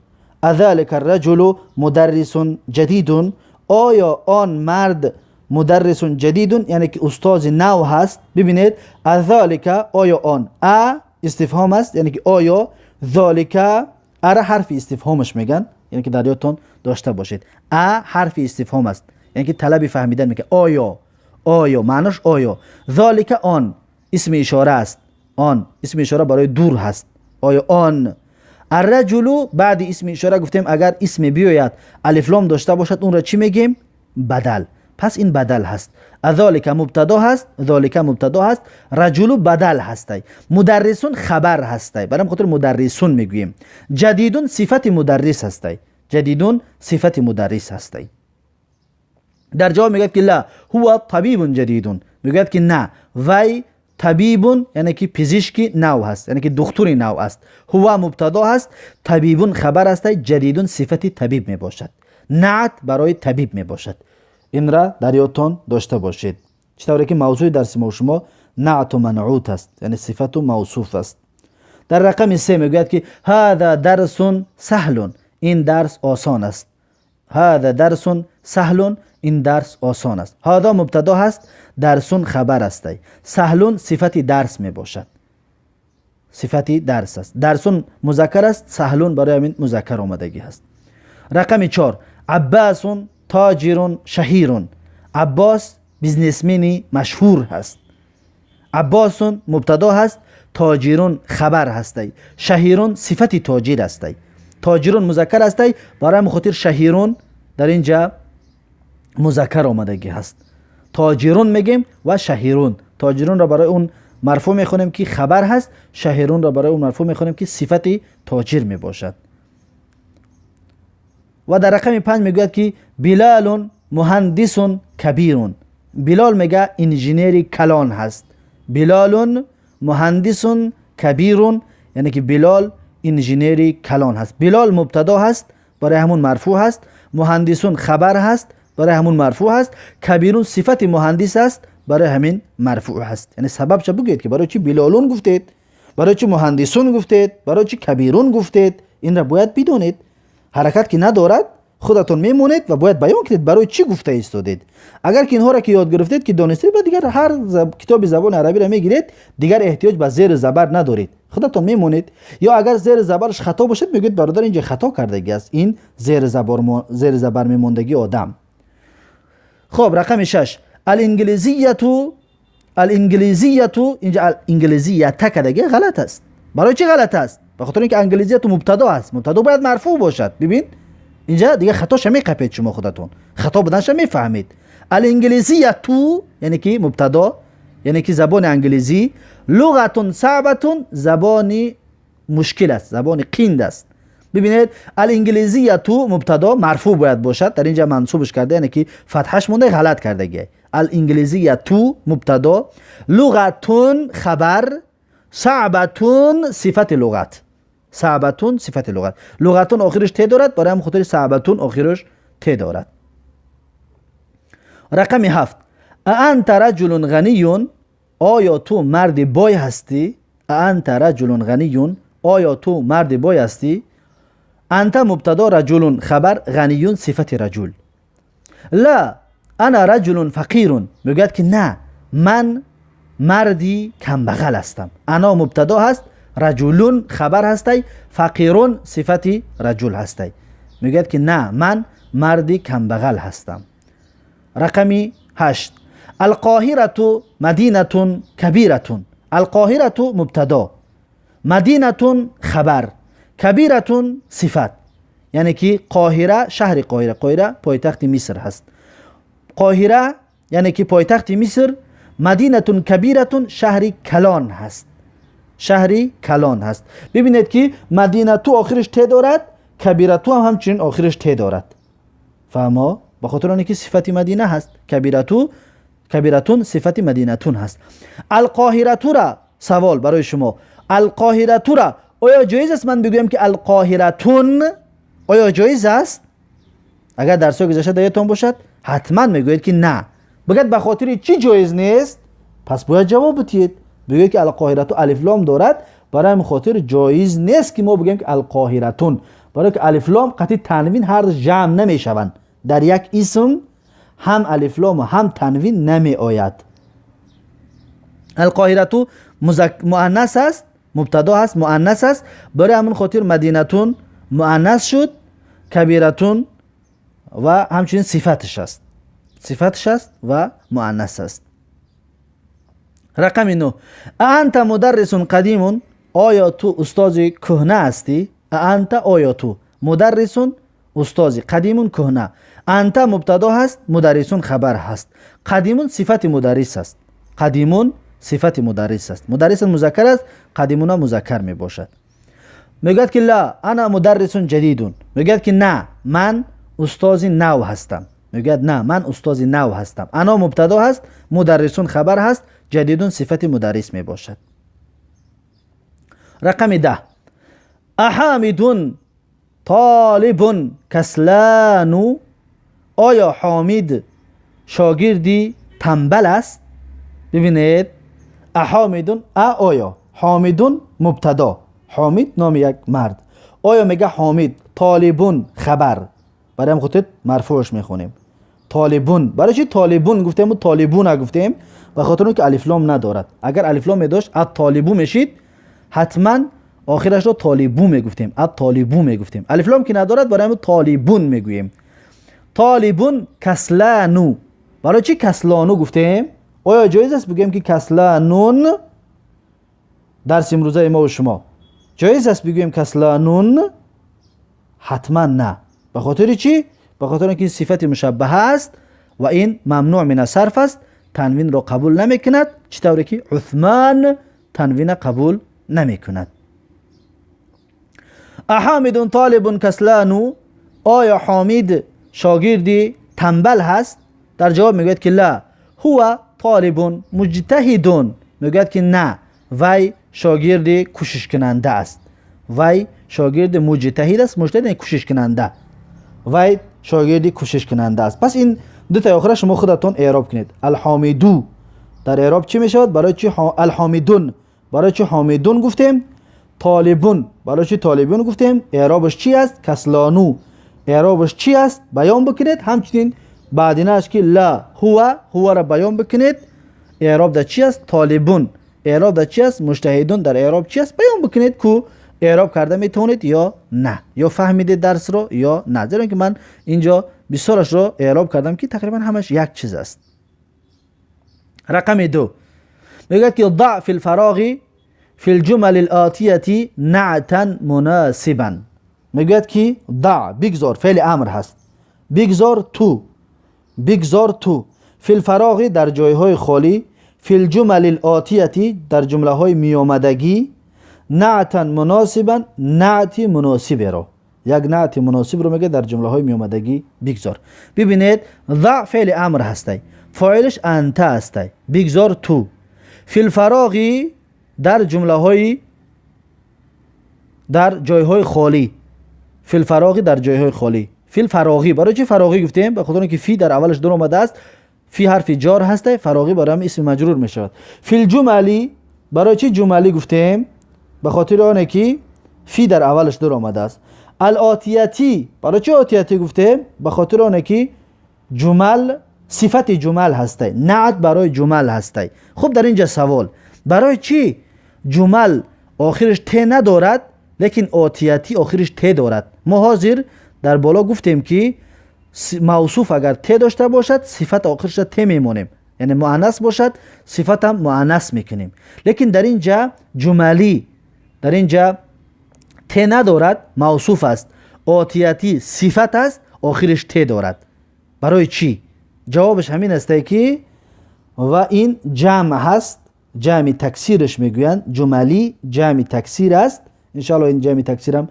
Азалика арраҷулу мударрисун ҷадидун. Оё он мард мударрисун ҷадидун, яъне ки устози нав ҳаст? Бибинед, азалика оё он, а истифҳом аст, яъне ки оё, золика ара ҳарфи истифҳомаш меган, яъне ки дар ёдтон дошта бошед, а ҳарфи истифҳом аст, яъне ки талаби фаҳмидан мекунад. Оё, оё маънош оё. Золика он исми ишора аст, он исми ишора барои дур ҳаст. Оё он. Арраҷулу баъди исми ишора гуфтем агар исме биёяд алифлом дошта бошад, онро чӣ мегем? Бадал. Пас ин бадал ҳаст. Азолика мубтадо ҳаст, золика мубтадо ҳаст, раҷулу бадал ҳастай, мударрисун хабар ҳастай, барои хотир мударрисун мегӯем. Ҷадидун сифати мударрис ҳастай, ҷадидун сифати мударрис ҳастай. Дар ҷавоб мегӯяд ки ла ҳува табибун ҷадидун. Мегӯяд ки на, вай табибун яъне ки пизишки нав ҳаст, яъне ки духтури нав аст. Ҳува мубтадо ҳаст, табибун хабар ҳастай, ҷадидун сифати табиб мебошад, наат барои табиб мебошад. Инра дар ёдтон дошта бошед. Чӣ тавре ки мавзӯи дарси мо шумо наату манъут аст, яъне сифату мавсуф аст. Дар рақами 3 мегӯяд ки ҳаза дарсун саҳлун, ин дарс осон аст. Ҳаза дарсун саҳлун, ин дарс осон аст. Ҳаза мубтадо ҳаст, дарсун хабар ҳастай, саҳлун сифати дарс мебошад, сифати дарс аст. Дарсун музаккар аст, саҳлун барои ҳамин музаккар омадагӣ ҳаст. Рақами 4: аббасун тоҷирун шаҳирун. Аббос бизнесмени машҳур ҳаст. Аббосун мубтадо ҳаст, тоҷирун хабар ҳастай, шаҳирун сифати тоҷир ҳастай. Тоҷирун музаккар ҳастай, барои ҳамин хотир шаҳирун дар инҷа музаккар омадагӣ ҳаст. Тоҷирун мегем ва шаҳирун. Тоҷирунро барои он марфӯъ мехонем ки хабар ҳаст, шаҳирунро барои он марфӯъ мехонем ки сифати тоҷир мебошад. Ва дар рақами 5 мегӯяд ки билалун муҳандисун кабирун. Билол мега инженери калон ҳаст. Билолун муҳандисун кабирун, яъне ки Билол инженери калон ҳаст. Билол мубтадо ҳаст, барои ҳамун марфӯъ ҳаст, муҳандисун хабар ҳаст, барои ҳамун марфӯъ ҳаст, кабирун сифати муҳандис аст, барои ҳамин марфӯъ ҳаст. Яъне сабабша бигӯед ки барои чӣ билолун гуфтед, барои чӣ муҳандисун гуфтед, барои чӣ кабирун гуфтед, инро бояд бидонед. Ҳаракат ки надорад, Худатон мемонед ва бояд баён кунед барои чӣ гуфта истодед. Агар ки инҳоро ки ёд гирифтед, ки донистед, ба дигар ҳар китоби забони арабиро мегиред, дигар эҳтиёҷ ба зеру забар надоред, худатон мемонед. Ё агар зеру забараш хато бошад, мегӯед бародар инҷа хато кардагӣ аст, ин зеру забар мемондагии одам. Хоб, рақами 6 алинглизияту, алинглизияту, инҷа алинглизията кардагӣ ғалат аст. Барои чӣ ғалат аст? Ба хотири инки англизияту мубтадо аст, мубтадо бояд марфӯъ бошад. Бибин, инҷа дига хатоша меқапед, шумо худатон хато буданша мефаҳмед. Алинглизияту яъне ки мубтадо, яъне ки забони англизӣ, луғатун саъбатун забони мушкил аст, забони қинд аст. Бибинед, алинглизияту мубтадо марфӯъ бояд бошад, дар инҷа мансубш карда, яъне ки фатҳаш монда, ғалат кардагӣ. Алинглизияту мубтадо, луғатун хабар, саъбатун сифати луғат, саъбатун сифати луғат. Луғатун охираш те дорад, барои ҳамин хотири саъбатун охираш те дорад. Рақами 7 аанта раҷулун ғаниюн, оё ту марди бой ҳастӣ? Аанта раҷулун ғаниюн, оё ту марди бой ҳастӣ? Анта мубтадо, раҷулун хабар, ғаниюн сифати раҷул. Ла ана раҷулун фақирун, мегӯяд ки на, ман марди камбағал ҳастам. Ана мубтадо ҳаст, раҷулун хабар ҳастай, фақирун сифати раҷул ҳастай. Мегӯяд ки на, ман марди камбағал ҳастам. Рақами 8 алқоҳирату мадинатун кабиратун. Алқоҳирату мубтадо, мадинатун хабар, кабиратун сифат. Яъне ки Қоҳира, шаҳри Қоҳира, Қоҳира пойтахти Миср ҳаст. Қоҳира яъне ки пойтахти Миср, мадинатун кабиратун шаҳри калон ҳаст, шаҳри калон ҳаст. Бибинед ки мадинату охираш те дорад, кабирату ҳам ҳамчунин охираш те дорад. Фаҳмо? Ба хотири оне ки сифати мадина ҳаст, кабирату, кабиратун сифати мадинатун ҳаст. Алқоҳиратура савол барои шумо, алқоҳиратура оё ҷоиз аст ман бигӯям ки алқоҳиратун? Оё ҷоиз аст? Агар дарсҳои гузашта дар ёдтон бошад, ҳатман мегӯед ки на. Бигӯяд ба хотири чӣ ҷоиз нест? Пас бояд ҷавоб бидиҳед. Бигӯед ки алқоҳирату алифлом дорад, барои ҳамин хотир ҷоиз нест ки мо бигӯем ки алқоҳиратун, барои ки алифлом қатъи танвин ҳар ҷамъ намешаванд. Дар як исм ҳам алифлому ҳам танвин намеояд. Алқоҳирату муаннас аст, мубтадо ҳаст, муаннас аст, барои ҳамин хотир мадинатун муаннас шуд, кабиратун ва ҳамчунин сифаташ аст, сифаташ аст ва муаннас аст. Рақами 9 аанта мударрисун қадимун, оё ту устози кӯҳна ҳастӣ? Аанта оё ту, мударрисун устози, қадимун кӯҳна. Анта мубтадо ҳаст, мударрисун хабар ҳаст, қадимун сифати мударрис аст, қадимун сифати мударрис аст. Мударрисун музаккар аст, қадимуна музаккар мебошад. Мегӯяд ки ла ана мударрисун ҷадидун, мегӯяд ки на, ман устози нав ҳастам. Мегӯяд на, ман устози нав ҳастам. Ана мубтадо ҳаст, мударрисун хабар ҳаст, ҷадидун сифати мударрис мебошад. Рақами 10 аҳамидун толибун каслану, оё ҳомид шогирди танбал аст? Бибинед, аҳомидун а оё, ҳомидун мубтадо, ҳомид номи як мард, оё мега ҳомид, толибун хабар, барои ҳам хотир марфӯъш мехонем. Толибун, барои чи толибун гуфтем ва толибуна гуфтем? Ба хотир он ки алифлом надорад. Агар алифлом медошт, ат толибу мешид, ҳатман охирашро толибу мегуфтем, ат толибу мегуфтем. Алифлом ки надорад, барои ҳамин толибун мегӯем. Толибун каслану, барои чи каслану гуфтем? Оё ҷоиз аст бигӯем ки касланун? Дарси имрӯзаи мо ва шумо ҷоиз аст бигӯем касланун? Ҳатман на. Ба хотири чӣ? Ба хотири он ки сифати мушаббаҳа аст ва ин мамнӯъ мин асарф аст, танвинро қабул намекунад, чӣ тавре ки Усман танвина қабул намекунад. Аҳамидун толибун каслану, оё ҳомид шогирди танбал ҳаст? Дар ҷавоб мегӯяд ки ла ҳува толибун муҷтаҳидун, мегӯяд ки на, вай шогирди кӯшишкунанда аст, вай шогирди муҷтаҳид аст, муҷтаҳид яъне кӯшишкунанда, вай шогирди кӯшишкунанда аст. Пас ин дутаи охира шумо худатон эъроб кунед. Алҳомиду дар эъроб чӣ мешавад? Барои чи алҳомидун? Барои чи ҳомидун гуфтем? Толибун барои чи толибун гуфтем? Эъробаш чи аст? Каслону. эъробаш чӣ аст, баён бикунед. Ҳамчунин баъдинааш ки ла ҳува, ҳуваро баён бикунед, эъроб дар чӣ аст, толибун эъроб дар чӣ аст, муҷтаҳидун дар эъроб чӣ аст, баён бикунед ку эъроб карда метавонед ё на, ё фаҳмидед дарсро ё на. Зеро ки ман инҷо бисёрашро эъроб кардам ки тақрибан ҳамаш як чиз аст. Рақами 2 мегӯяд ки ضع في الفراغ في الجمل الآتية نعتا مناسبا. мегӯяд ки ضع бигзор, феъли амр ҳаст, бигзор ту, бигзор ту في الفراغ дар ҷойҳои холӣ, في الجمل الآتية дар ҷумлаҳои меомадагӣ, نعتا مناسبا نعти муносиберо, як наъти муносибро мегӯяд дар ҷумлаҳои меомадагӣ бигзор. Бибинед, ضع феъли амр ҳастай, фоилаш анта ҳастай, бигзор ту في الفراغ дар ҷумлаҳои дар ҷойҳои холӣ, في الفراغ дар ҷойҳои холӣ, في الفراغ. Барои чӣ فراغ гуфтем? Ба хотире ки في дар аввалаш дур омадааст, في ҳарфи ҷор ҳастай, فراغ барои ҳам исми маҷрур мешавад. في الجمل барои чӣ جمل гуфтем? Ба хотири оне ки في дар аввалаш дур омадааст. الآتية барои чӣ آتية гуфтем? Ба хотири оне ки جمل сифати جمل ҳастай, نعت барои جمل ҳастай. Хуб, дар инҷа савол: барои чӣ جمل охираш т надорад, лекин آتية охириш т дорад? Мо ҳозир дар боло гуфтем ки мавсуф агар т дошта бошад, сифат охириша т мемонем, яъне муаннас бошад, сифатам муаннас мекунем. Лекин дар инҷа جمل дар инҷа т надорад, мавсуф аст, آتية сифат аст, охириш т дорад. Барои чӣ? Ҷавобаш ҳамин астае ки ва ин ҷамъ ҳаст, ҷамъи таксираш мегӯянд, جمل ҷамъи таксир аст. Иншоалло ин ҷамъи таксирам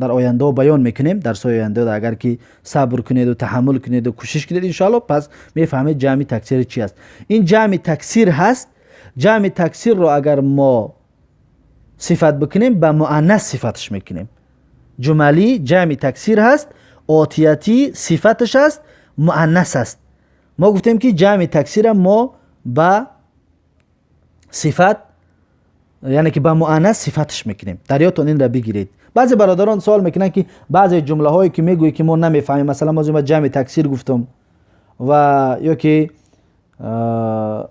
дар ояндаҳо баён мекунем, дарсҳои оянда. Агар ки сабр кунеду таҳаммул кунеду кӯшиш кунед, иншоалло пас мефаҳмед ҷамъи таксир чи аст. Ин ҷамъи таксир ҳаст. Ҷамъи таксирро агар мо сифат бикунем, ба муаннас сифаташ мекунем. جمل ҷамъи таксир ҳаст, آتية сифаташ аст, муаннас аст. Мо гуфтем ки ҷамъи таксира мо ба сифат, яъне ки ба муаннас сифаташ мекунем. Дар ёдтон инра бигиред. Баъзе бародарон савол мекунанд ки баъзе ҷумлаҳое ки мегӯӣ ки мо намефаҳмем, масалан мо ҷамъи таксир гуфтам ва ё ки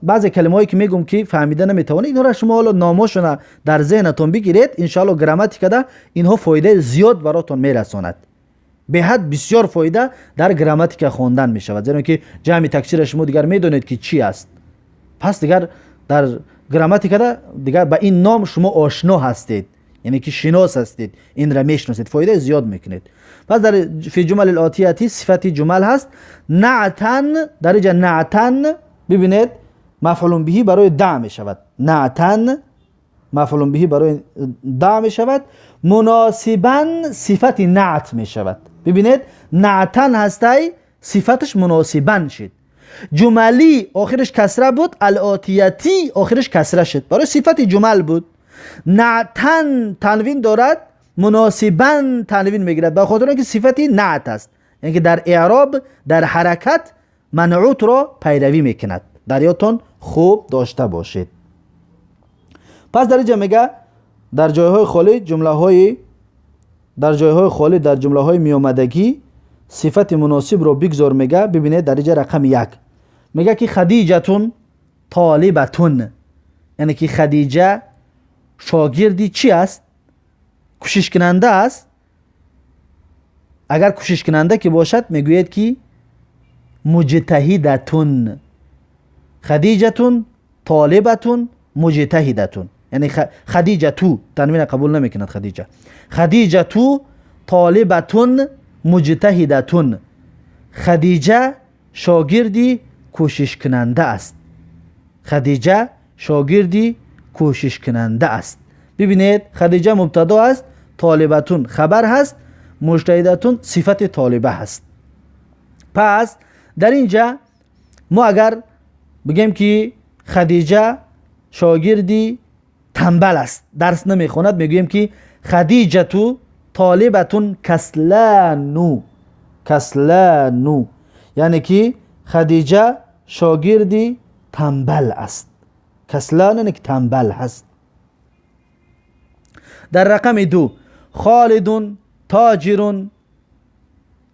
баъзе калимаҳое ки мегӯм ки фаҳмида наметавонед, инҳоро шумо ҳоло номошона дар зеҳнатон бигиред. Иншоалло грамматикада инҳо фоидаи зиёд баротон мерасонад. Беҳад бисёр фоида дар грамматика хондан мешавад, зеро ки ҷамъи таксира шумо дигар медонед ки чӣ аст. Пас дигар дар грамматикада дигар ба ин ном шумо ошно ҳастед, яъне ки шинос ҳастед, инра мешиносед, фоидаи зиёд мекунед. Пас дар في الجمل الآتية сифати جمل ҳаст. نعتا дар инҷа نعتا бибинед, مفعول به барои ضع мешавад. نعتا مفعول به барои ضع мешавад, مناسبا сифати نعت мешавад. Бибинед, نعتا ҳастай, сифаташ مناسبا шид. جمل охираш касра буд, الآتية охираш касра шуд, барои сифати جمل буд. نعتا танвин дорад, مناسبا танвин мегирад, ба хотир он ки сифати نعت аст, яъне ки дар эъроб, дар ҳаракат манъутро пайравӣ мекунад. Дар ёдтон хуб дошта бошед. Пас дар инҷа мега дар ҷойҳои холӣ ҷумлаҳои дар ҷойҳои холӣ дар ҷумлаҳои меомадагӣ сифати муносибро бигзор мега. Бибинед, дар инҷа рақами 1 мега ки خديجة طالبة, яъне ки Хадиҷа шогирди чӣ аст? Кӯшишкунанда аст. Агар кӯшишкунанда ки бошад, мегӯед ки مجتهدة. خديجة طالبة مجتهدة, яъне خديجة танвина қабул намекунад. Хадиҷа, خديجة طالبة مجتهدة, Хадиҷа шогирди кӯшишкунанда аст. Хадиҷа шогирди кӯшишкунанда аст. Бибинед, Хадиҷа мубтадо аст, طالبة хабар ҳаст, مجتهدة сифати طالبة ҳаст. Пас дар ин ҷа мо агар бигем ки Хадиҷа шогирди танбал аст, дарс намехонад, мегӯем ки خديجة طالبة كسلان. كسلان, яъне ки Хадиҷа шогирди танбал аст. كسلان яъне ки танбал ҳаст. Дар рақами 2 خالد تاجر.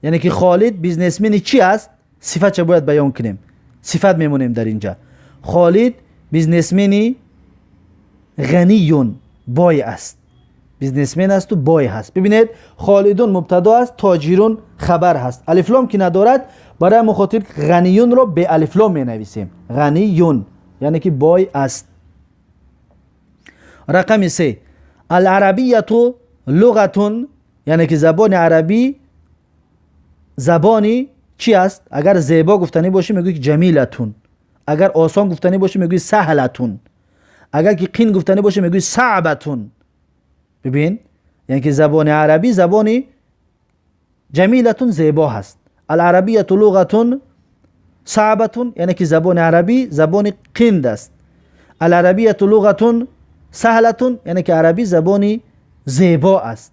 Яъне ки Холид бизнесмени чӣ аст? Сифатша бояд баён кунем, сифат мемонем дар инҷа. Холид бизнесмени ғаниюн, бой аст, бизнесмен асту бой ҳаст. Бибинед, Холидун мубтадо аст, тоҷирун хабар ҳаст, алифлом ки надорад, барои ҳамон хотир ғаниюнро беалифлом менависем. Ғаниюн яъне ки бой аст. Рақами се: аларабияту луғатун, яъне ки забони арабӣ забони чӣ аст? Агар зебо гуфтанӣ бошӣ, мегӯӣ ки ҷамилатун. Агар осон гуфтанӣ бошӣ, мегӯӣ саҳлатун. Агар ки қин гуфтанӣ бошӣ, мегӯӣ саъбатун. Бибин, яъне ки забони арабӣ забони ҷамилатун, зебо ҳаст. Аларабияту луғатун саъбатун, яъне ки забони арабӣ забони қинд аст. Аларабияту луғатун саҳлатун, яъне ки арабӣ забони зебо аст,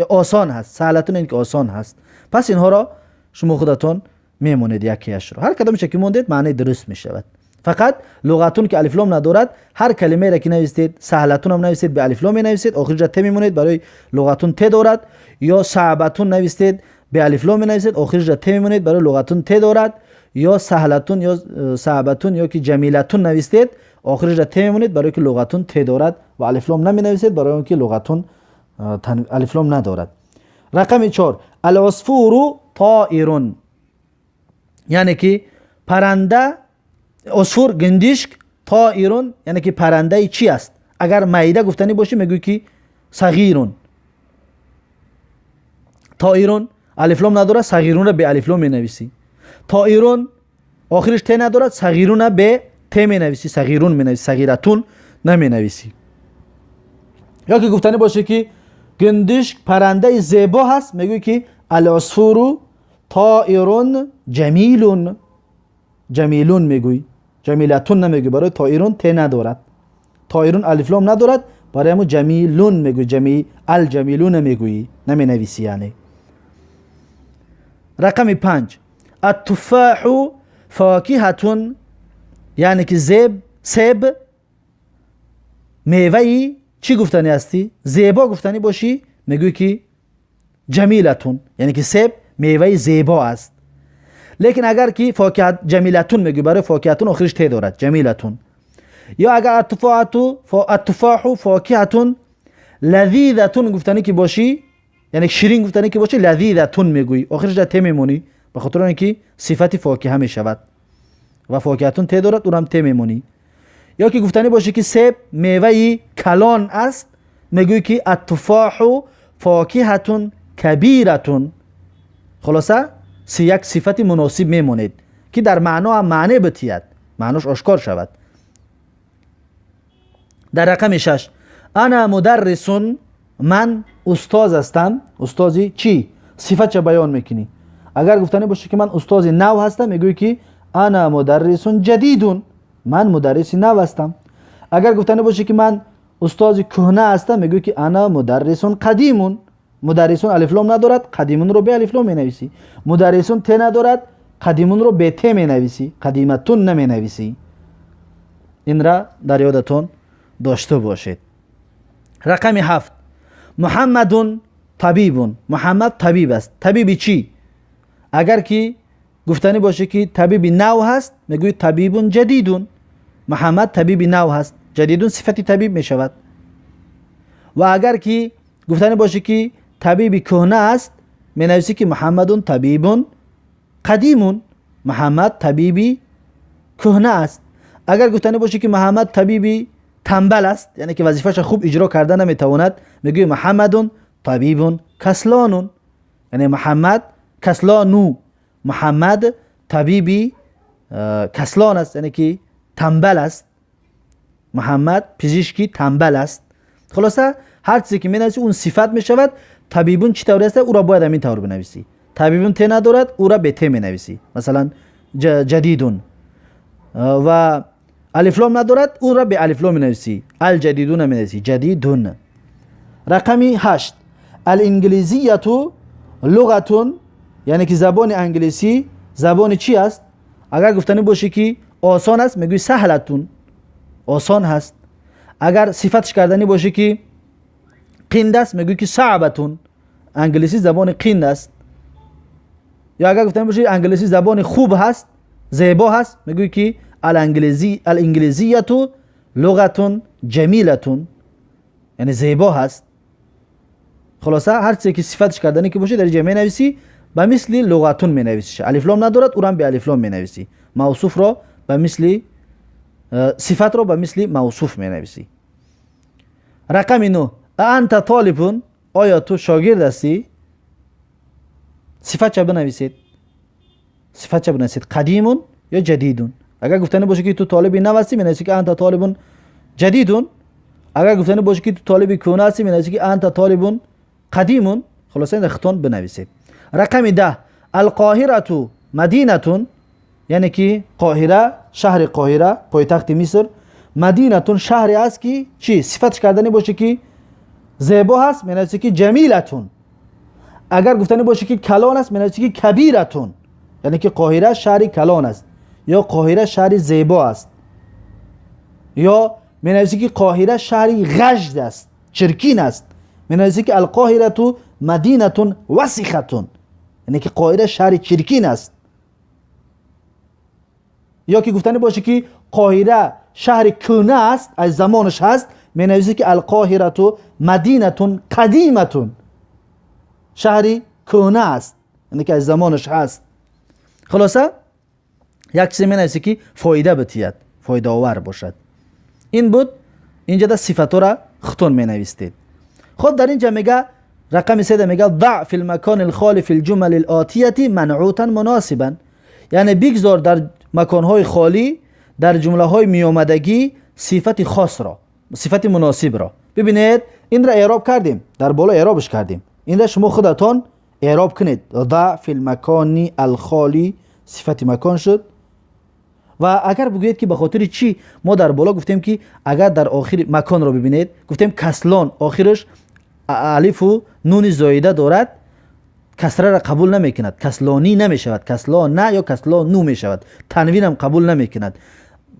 осон ҳаст. Саҳлатун яъне ки осон ҳаст. Пас инҳоро шумо худатон мемонед, якеяшро, ҳар кадомеша ки мондед, маънаи дуруст мешавад. Фақат луғатун ки алифлом надорад, ҳар калимаеро ки навистед, саҳлатунам навистед, бе алифлом менависед, охирҷа те мемонед, барои луғатун те дорад. Ё саъбатун навистед, бе алифлом менависед, охирҷа те мемонед, барои луғатун те дорад. Ё саҳлатун, ё саъбатун, ё ки ҷамилатун навистед, охирҷа те мемонед, барои ки луғатун те дорад ва алифлом наменависед, барои он ки луғатун алифлом надорад. Рақами чор: алусфуру тоирун, яъне ки паранда, усфур гиндишк, тоирун яъне ки парандаи чӣ аст? Агар майда гуфтанӣ бошӣ, мегӯӣ ки сағирун. Тоирун алифлом надорад, сағирунро бе алифлом менависӣ. Тоирун охириш те надорад, сағируна бе те менависӣ, сағирун менависӣ, сағиратун наменависӣ. Ё ки гуфтанӣ бошӣ ки гиндишк парандаи зебо ҳаст, мегӯӣ ки алусфуру тоирун ҷамилун. Ҷамилун мегӯӣ, ҷамилатун намегӯӣ, барои тоирун те надорад, тоирун алифлом надорад, барои ҳамун ҷамилун мегӯӣ, алҷамилу намегӯӣ, наменависӣ яъне. Рақами панҷ: аттуффоҳу фокиҳатун, яъне ки зеб, себ меваи чӣ гуфтанӣ ҳастӣ? Зебо гуфтанӣ бошӣ, мегӯӣ ки ҷамилатун, яъне ки себ меваи зебо аст. Лекин агар ки фокиҳат, ҷамилатун мегӯӣ, барои фокиҳатун охириш те дорад, ҷамилатун. Ё агар аттуфоҳу фокиҳатун лазизатун гуфтанӣ ки бошӣ, яъне ширин гуфтанӣ ки бошӣ, лазизатун мегӯӣ, охириш дар те мемонӣ, ба хотири он ки сифати фокиҳа мешавад ва фокиҳатун те дорад, урам те мемонӣ. Ё ки гуфтанӣ бошӣ ки себ меваи калон аст, мегӯӣ ки аттуфоҳу фокиҳатун кабиратун. Хулоса, як сифати муносиб мемонед, ки дар маъно ҳам маъне битиҳад, маънош ошкор шавад. Дар рақами шаш: ана мударрисун, ман устоз ҳастам. Устози чӣ? Сифатша баён мекунӣ. Агар гуфтанӣ бошӣ ки ман устози нав ҳастам, мегӯӣ ки ана мударрисун ҷадидун, ман мударриси нав ҳастам. Агар гуфтанӣ бошӣ ки ман устози кӯҳна ҳастам, мегӯӣ ки ана мударрисун қадимун. Мударрисун алифлом надорад, қадимунро бе алифлом менависӣ. Мударрисун те надорад, қадимунро бе те менависӣ, қадиматун наменависӣ. Инра дар ёдатон дошта бошед. Рақами ҳафт: Муҳаммадун табибун, Муҳаммад табиб аст. Табиби чӣ? Агар ки гуфтанӣ бошӣ ки табиби нав ҳаст, мегӯӣ табибун ҷадидун, Муҳаммад табиби нав ҳаст. Ҷадидун сифати табиб мешавад. Ва агар ки гуфтанӣ бошӣ ки табиби кӯҳна аст, менависӣ ки Муҳаммадун табибун қадимун, Муҳаммад табиби кӯҳна аст. Агар гуфтанӣ бошӣ ки Муҳаммад табиби танбал аст, яъне ки вазифаша хуб иҷро карда наметавонад, мегӯӣ Муҳаммадун табибун каслонун, яъне Муҳаммад каслону, Муҳаммад табиби каслон аст, яъне ки танбал аст, Муҳаммад пизишки танбал аст. Хулоса, ҳар чизе ки менависӣ, он сифат мешавад. Табибун чӣ тавре аст, ӯро бояд ҳамин тавр бинависӣ. Табибун те надорад, ӯро бе те менависӣ. Масалан, ҷадидун ва алифлом надорад, ӯро бе алифлом менависӣ, алҷадидун менависӣ, ҷадидун. Рақами ҳашт: алинглизияту луғатун, яъне ки забони англисӣ забони чӣ аст? Агар гуфтанӣ бошӣ ки осон аст, мегӯӣ саҳлатун, осон ҳаст. Агар сифатш карданӣ бошӣ ки қинд аст, мегӯӣ ки саъбатун, англисӣ забони қинд аст. یا اگر گفتنی باشه انگلیسی زبان خوب هست، زیبا هست، میگویی که الانگلیزیه لغة جمیلة، یعنی زیبا هست. خلاصه هر چیزی که صفتش کردنی که باشه در اینجا مینویسی، به مثل لغتون مینویسی. الف لام ندارد، او را به الف لام مینویسی. موصوف را به مثل صفت را به مثل موصوف مینویسی. رقم 9، انت طالب، آیا تو شاگرد هستی؟ صفت چه بنویسید؟ صفت چه بنویسید؟ قدیم یا جدیدون؟ اگر گفتنی باشه که تو طالب نو هستی، مینویسی که انت طالب جدیدون. اگر گفتنی باشه که تو طالب کهنه هستی، مینویسی که انت طالب قدیم. خلاصه این خطون بنویسید. رقم 10، القاهره مدینه، یعنی که قاهره، شهر قاهره پایتخت مصر، مدینه شهری است که چی؟ صفتش کردنی باشه که زیبا هست، مینویسی که جمیلتون. اگر گفتنی باشه که کلان است، مینویسی که کبیرتون، یعنی که قاهره شهری کلان است، یا قاهره شهری زیبا است، یا مینویسی که قاهره شهری غشد است، چرکین است، مینویسی که القاهره مدینه وسختون، یعنی که قاهره شهری چرکین است. یا که گفتنی باشه که قاهره شهر کهنه است، از زمانش هست، مینویسی که القاهره مدینه قدیمه، شهری کهنه است، یعنی که از زمانش هست. خلاصه یک چیز مینویسی که فایده بتید، فایده آور باشد. این بود اینجا در صفت را خطون مینویستید. خب در اینجا میگه رقم 3 میگه ضع فی المکان الخالی فی الجمل الآتیه منعوتا مناسبا، یعنی بگذار در مکانهای خالی در جمله های میامدگی صفت خاص را، صفت مناسب را. ببینید این را اعراب کردیم، در بالا اعرابش کردیم، این را شما خودتان اعراب کنید. ضع فی المکان الخالی صفت مکان شد. و اگر بگویید که به خاطر چی ما در بالا گفتیم که اگر در آخر مکان را ببینید، گفتیم کسلان آخرش الف و نون زایده دارد، کسره را قبول نمیکند، کسلانی نمیشود، کسلا نه یا کسلا نو میشود، تنوین هم قبول نمیکند.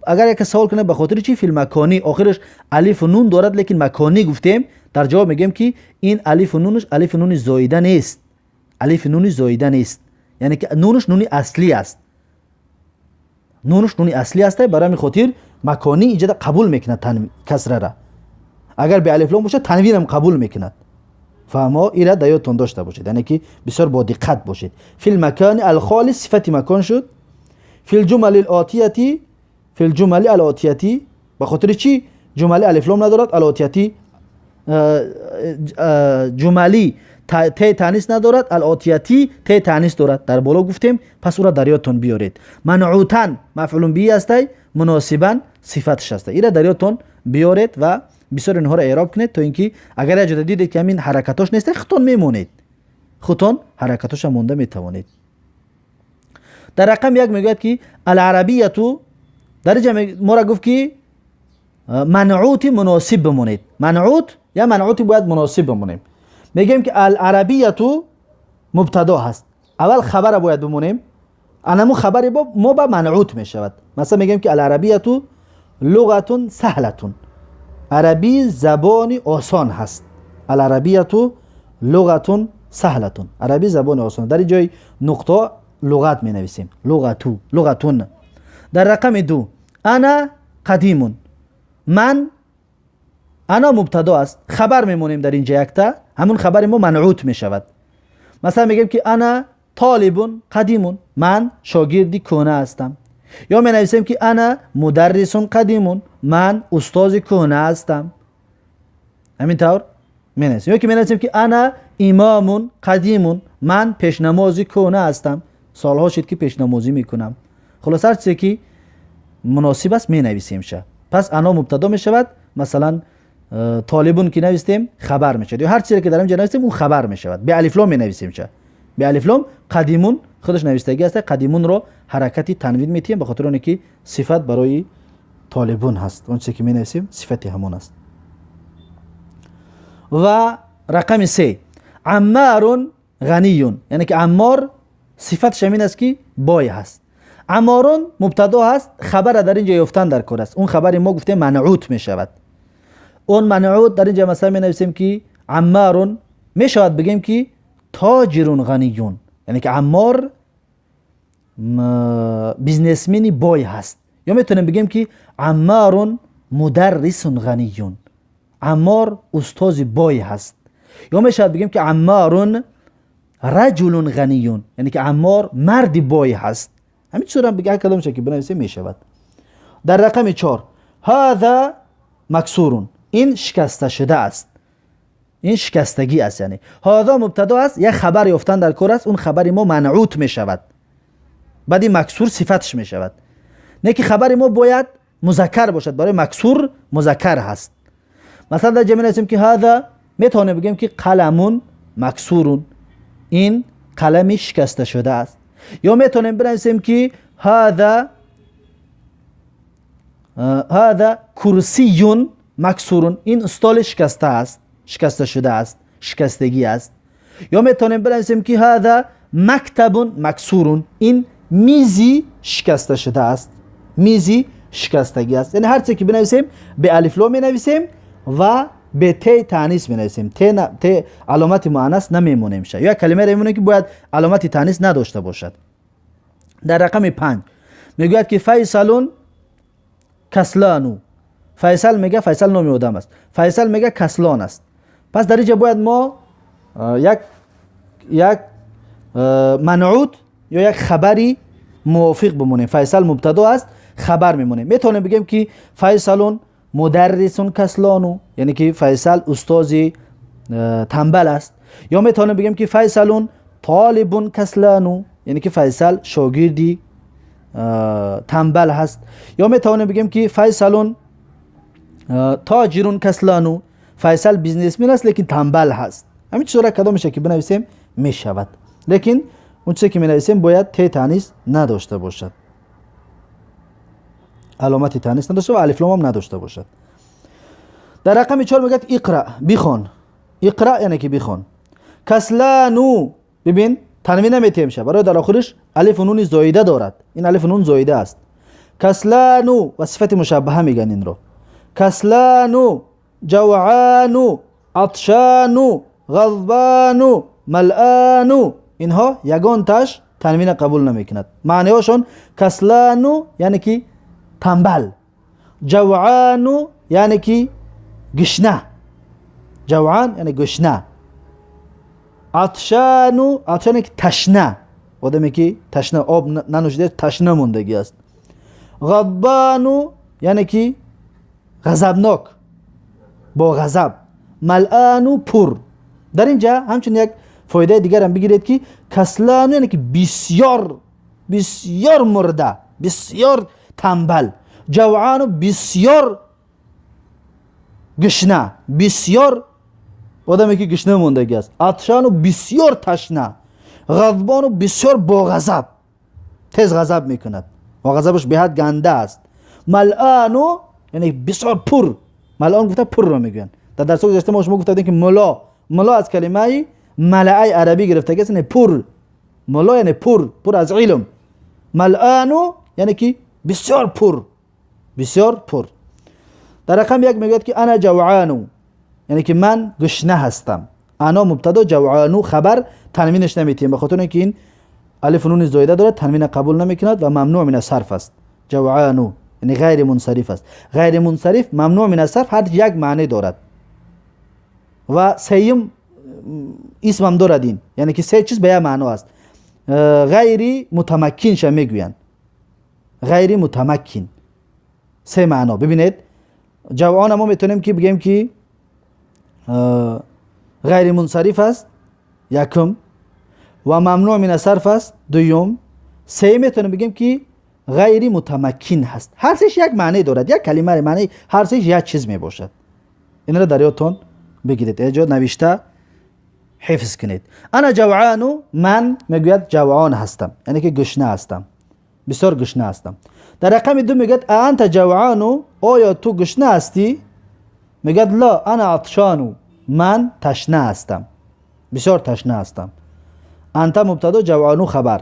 اگر یک سوال کنه به خاطر چی فی المکانی آخرش الف و نون دارد لیکن مکانی گفتیم، در جواب میگیم که این الف و نونش الف و نون زایده نیست، الف نون زایده نیست، یعنی که نونش نون اصلی است، نونش نون اصلی است، برای همین خاطر مکانی اینجا قبول میکند کسره را. اگر به الف لام باشه تنوین هم قبول میکند. فهما ایره در یادتون داشته باشید، یعنی که بسیار با دقت باشید. فی المکان الخالی صفت مکان شد. فی الجمل الآتیه، فی الجمل الآتیه به خاطر چی جمله الف لام ندارد، الآتیه جملی ت تانیث ندارد، الآتیه ت تانیث دارد، در بالا گفتیم، پس او را در یادتون بیارید. منعوتن مفعول به است، مناسبا صفتش است، ایره در یادتون بیارید و بسیار اینها را اعراب کنید تا اینکه اگر اجازه دیدید که همین حرکتاش نیست، خودتون میمونید، خودتون حرکتاش مونده میتوانید. در رقم 1 میگوید که العربیه، در اینجا ما را گفت که منعوت مناسب بمونید، منعوت یا منعوتی باید مناسب بمونیم. میگیم که العربیه مبتدا هست، اول خبر باید بمونیم، انمو خبر ما با منعوت میشود. مثلا میگیم که العربیه لغة سهلة، عربی زبان آسان هست، العربیه لغة سهلة، عربی زبان آسان. در جای نقطه لغت می نویسیم، لغتو، لغتون. در رقم 2 انا قدیم، من، انا مبتدا است، خبر میمونیم در اینجا یکتا، همون خبر ما منعوت می شود. مثلا میگیم که انا طالب قدیم، من شاگردی کهنه هستم. یا می نویسیم که انا مدرس قدیم، من استاد کهنه هستم. همین طور می نویسیم. یا که می نویسیم که انا امام قدیم، من پیشنمازی کهنه هستم، سالها شد که پیشنمازی میکنم. خلاص هر چیزی که مناسب است می نویسیم شه. پس انا مبتدا می شود، مثلا طالبون که نویسیم خبر می شود، یا هر چیزی که در اینجا نویسیم اون خبر می شود. به الف لام می نویسیم شه، به الف لام. قدیمون خودش نوشتگی است، قدیمون رو حرکتی تنوین میتیم به خاطر اینکه صفت برای طالبون هست، اون چیزی که می نویسیم صفت همون است. و رقم 3 عمار غنی، یعنی که عمار صفتش همین است که بای هست. عمارون مبتدا هست، خبر در اینجا یافتن در کار است، اون خبر ما گفته منعوت می شود. اون منعوت در اینجا مثلا می نویسیم که عمارون می شود بگیم که تاجر غنیون، یعنی که عمار бизнесмени бой ҳаст. Ё метавонем бигем, ки Аммарун мударрисун ғаниюн, Аммор устози бой ҳаст. Ё мешавад бигем, ки Аммарун раҷулун ғаниюн, яъне ки Аммор марди бой ҳаст. Ҳамин чизро ҳар кадомша ки бинависем, мешавад. Дар рақами 4: ҳаза максурун, ин шикаста шуда аст, ин шикастагӣ аст. Яъне ҳаза мубтадо аст, як хабар ёфтан дар кор аст. Он хабари мо манъут мешавад, баъди максур сифатш мешавад. Не ки хабари мо бояд музаккар бошад, барои максур музаккар ҳаст. Масалан, дар ҷа менависем, ки ҳаза, метавонем бигӯем, ки қаламун максурун, ин қалами шикаста шуда аст. Ё метавонем бинависем, ки ҳаза курсиюн максурун, ин столи шикаста аст, шикаста шуда аст, шикастагӣ аст. Ё метавонем бинависем, ки ҳаза мактабун максурун, ин мизи шикаста шуда аст, мизи шикастагӣ аст. Яъне ҳар чизе ки бинависем, бе алифлом менависем ва бе те таънис менависем. Те аломати муаннас намемонем ша, ё як калимаро мемонем, ки бояд аломати таънис надошта бошад. Дар рақами 5 мегӯяд, ки Файсалун каслану. Файсал мега, Файсал номи одам аст, Файсал мега каслон аст. Пас дар инҷа бояд мо як манъут ё як хабари мувофиқ бимонем. Файсал мубтадо аст, хабар мемонем. Метавонем бигем, ки Файсалун мударрисун каслону, яъне ки Файсал устози танбал аст. Ё метавонем бигем, ки Файсалун толибун каслану, яъне ки Файсал шогирди танбал ҳаст. Ё метавонем бигем, ки Файсалун тоҷирун каслану, Файсал бизнесмен аст, лекин танбал ҳаст. Ҳамин чизора кадомеша ки бинависем, мешавад, лекин он чизе ки менависем, бояд те таънис надошта бошад, аломати таънис надошта ва алифломам надошта бошад. Дар рақами 4 мегӯяд: иқра, бихон. Иқра яъне ки бихон. Каслану, бибин, танвин наметиҳем ша, барои дар охириш алифу нуни зоида дорад. Ин алифу нун зоида аст. Каслану ва сифати мушаббаҳа мегӯянд инро. Каслану, ҷавъану, атшану, ғазбану, малъану, инҳо ягонташ танвина қабул намекунад. Маъниҳошон: каслану яъне ки танбал, ҷавъану яъне ки гишна, ҷавъан яъне гушна, атшану, атшан ки ташна, одаме ки ташна, об нанӯшида, ташна мондагӣ аст, ғадбану яъне ки ғазабнок, бо ғазаб, малъану пур. Дар ин ҷа ҳамчунин як фоидаи дигарам бигиред, ки каслану яъне ки бисёр бисёр мурда, бисёр танбал, ҷавъану бисёр гушна, бисёр одаме ки гушна мондагӣ аст, атшану бисёр ташна, ғазбону бисёр боғазаб, тез ғазаб мекунад ва ғазабаш беҳад ганда аст, малъану яъне бисёр пур. Малъан гуфта пурро мегӯянд. Дар дарсҳо гузашта мо шумо гуфта будем, ки муло, муло аз калимаи малаи арабӣ гирифтагӣ аст, яъне пур. Муло яъне пур, пур аз илм. Малъану яъне ки бисёр пур, бисёр пур. Дар рақами 1 мегӯяд, ки ана ҷавъану, яъне ки ман гушна ҳастам. Ано мубтадо, ҷавъану хабар, танвинаш наметиҳем, ба хотире ки ин алифу нуни зоида дорад, танвина қабул намекунад ва мамнӯъ мин асарф аст. Ҷавъану яъне ғайри мунсариф аст. Ғайри мунсариф, мамнӯъ мин асарф ҳар як маъне дорад ва сеюм исмам дорад ин, яъне ки се чиз ба як маъно аст. Ғайри мутамаккинша мегӯянд, ғайри мутамаккин, се маъно. Бибинед, ҷавъона мо метавонем ки бигӯем, ки ғайри мунсариф аст якум ва мамнӯъ мин асарф аст дуюм, сеюм метавонем бигӯем, ки ғайри мутамаккин ҳаст. Ҳар сеш як маъне дорад, як калимаи маънеи ҳар сеш як чиз мебошад. Инро дар ёдтон бигиред, эҷо навишта ҳифз кунед. Ана ҷавъану, ман мегӯяд ҷавъон ҳастам, яъне ки гушна ҳастам, бисёр гушна ҳастам. Дар рақами 2 мегӯяд: аанта ҷавъану, оё ту гушна ҳастӣ? Мегӯяд: ло, ана атшану, ман ташна ҳастам, бисёр ташна ҳастам. Анта мубтадо, ҷавъану хабар,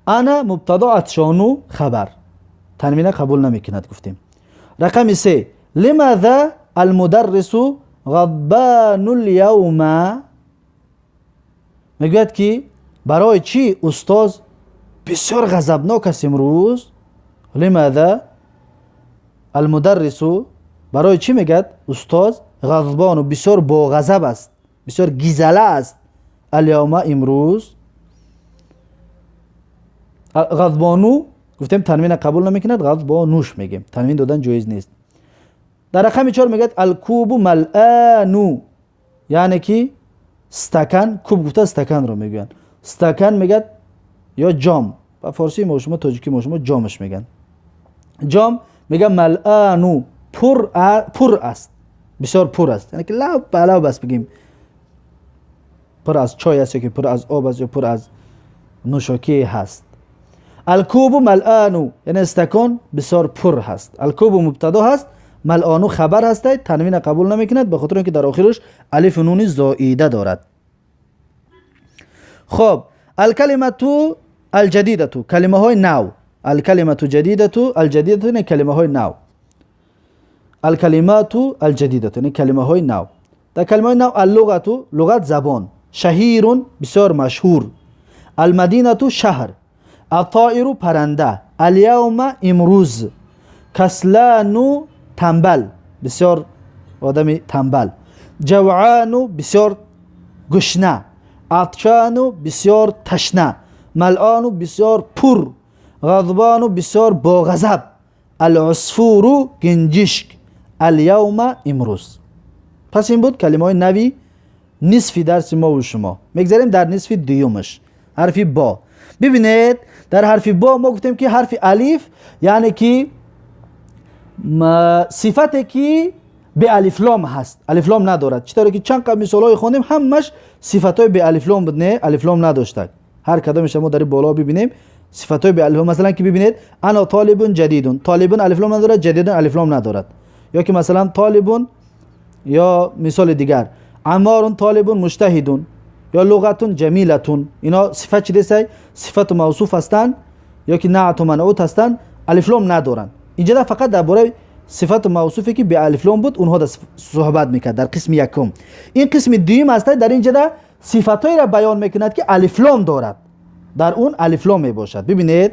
ана мубтадо, атшону хабар, танвина қабул намекунад гуфтем. Рақами 3: лимаза алмударрису ғадбану лявма? Мегӯяд, ки барои чӣ устоз бисёр ғазабнок аст имрӯз. Лимаза алмударрису, барои чӣ мегӯяд устоз ғазбону бисёр боғазаб аст, бисёр гизала аст. Алявма имрӯз. Ғазбону гуфтем танвина қабул намекунад, ғазбонуш мегем, танвин додан ҷоиз нест. Дар рақами 4 мегӯяд алкубу малъану, яъне ки стакан, куб гуфта стаканро мегӯянд. Стакан мегӯяд ё ҷом, ба форсии мо шумо, тоҷикии мо шумо ҷомаш мегӯянд. Ҷом мегӯяд малъану пур аст, бисёр пур аст, яъне ки лаб ба лаб аст, бигем пур аз чой аст ё ки пур аз об аст ё пур аз нӯшокие ҳаст. Алкубу малъану яъне стакон бисёр пур ҳаст. Алкубу мубтадо ҳаст, малъану хабар ҳастай, танвина қабул намекунад ба хотири он ки дар охираш алифу нуни зоида дорад. Хоб, алкалимату алҷадидату, калимаҳои нав. Алкалимату ҷадидату, алҷадидату яъне калимаҳои нав. Алкалимату алҷадидату яъне калимаҳои нав. Дар калимаҳои нав аллуғату, луғат забон, шаҳирун бисёр машҳур, алмадинату шаҳр, аттоиру паранда, алявма имрӯз, каслану тамбал, бисёр одами тамбал, ҷавъану бисёр гушна, атшану бисёр ташна, малъану бисёр пур, ғазбану бисёр боғазаб, алусфуру гинҷишк, алявма имрӯз. Пас ин буд калимаҳои нави нисфи дарси мову шумо. Мегзарем дар нисфи дуюмаш, ҳарфи бо. Бибинед, дар ҳарфи бо мо гуфтем ки ҳарфи алиф яъне ки сифате ки беалифлом ҳаст, алифлом надорад. Чӣ тавре ки чанд қабл мисолҳое хондем, ҳамаш сифатҳои беалифлом буд, не алифлом надоштак. Ҳар кадомеша мо дар боло бибинем сифатҳои беалифлом. Масалан ки бибинед ана толибун ҷадидун, толибун алифлом надорад, ҷадидун алифлом надорад. Ё ки масалан толибун, ё мисоли дигар амморун толибун муҷтаҳидун, ё луғатун ҷамилатун. Ино сифат чӣ десай? Сифату мавсуф ҳастанд ё ки наъту манъут ҳастанд, алифлом надоранд. Инҷа фақат дар бораи сифату мавсуфе ки беалифлом буд онҳо суҳбат мекард дар қисми якум. Ин қисми дуюм ҳаста, дар инҷа сифатҳоеро баён мекунад ки алифлом дорад, дар он алифлом мебошад. Бибинед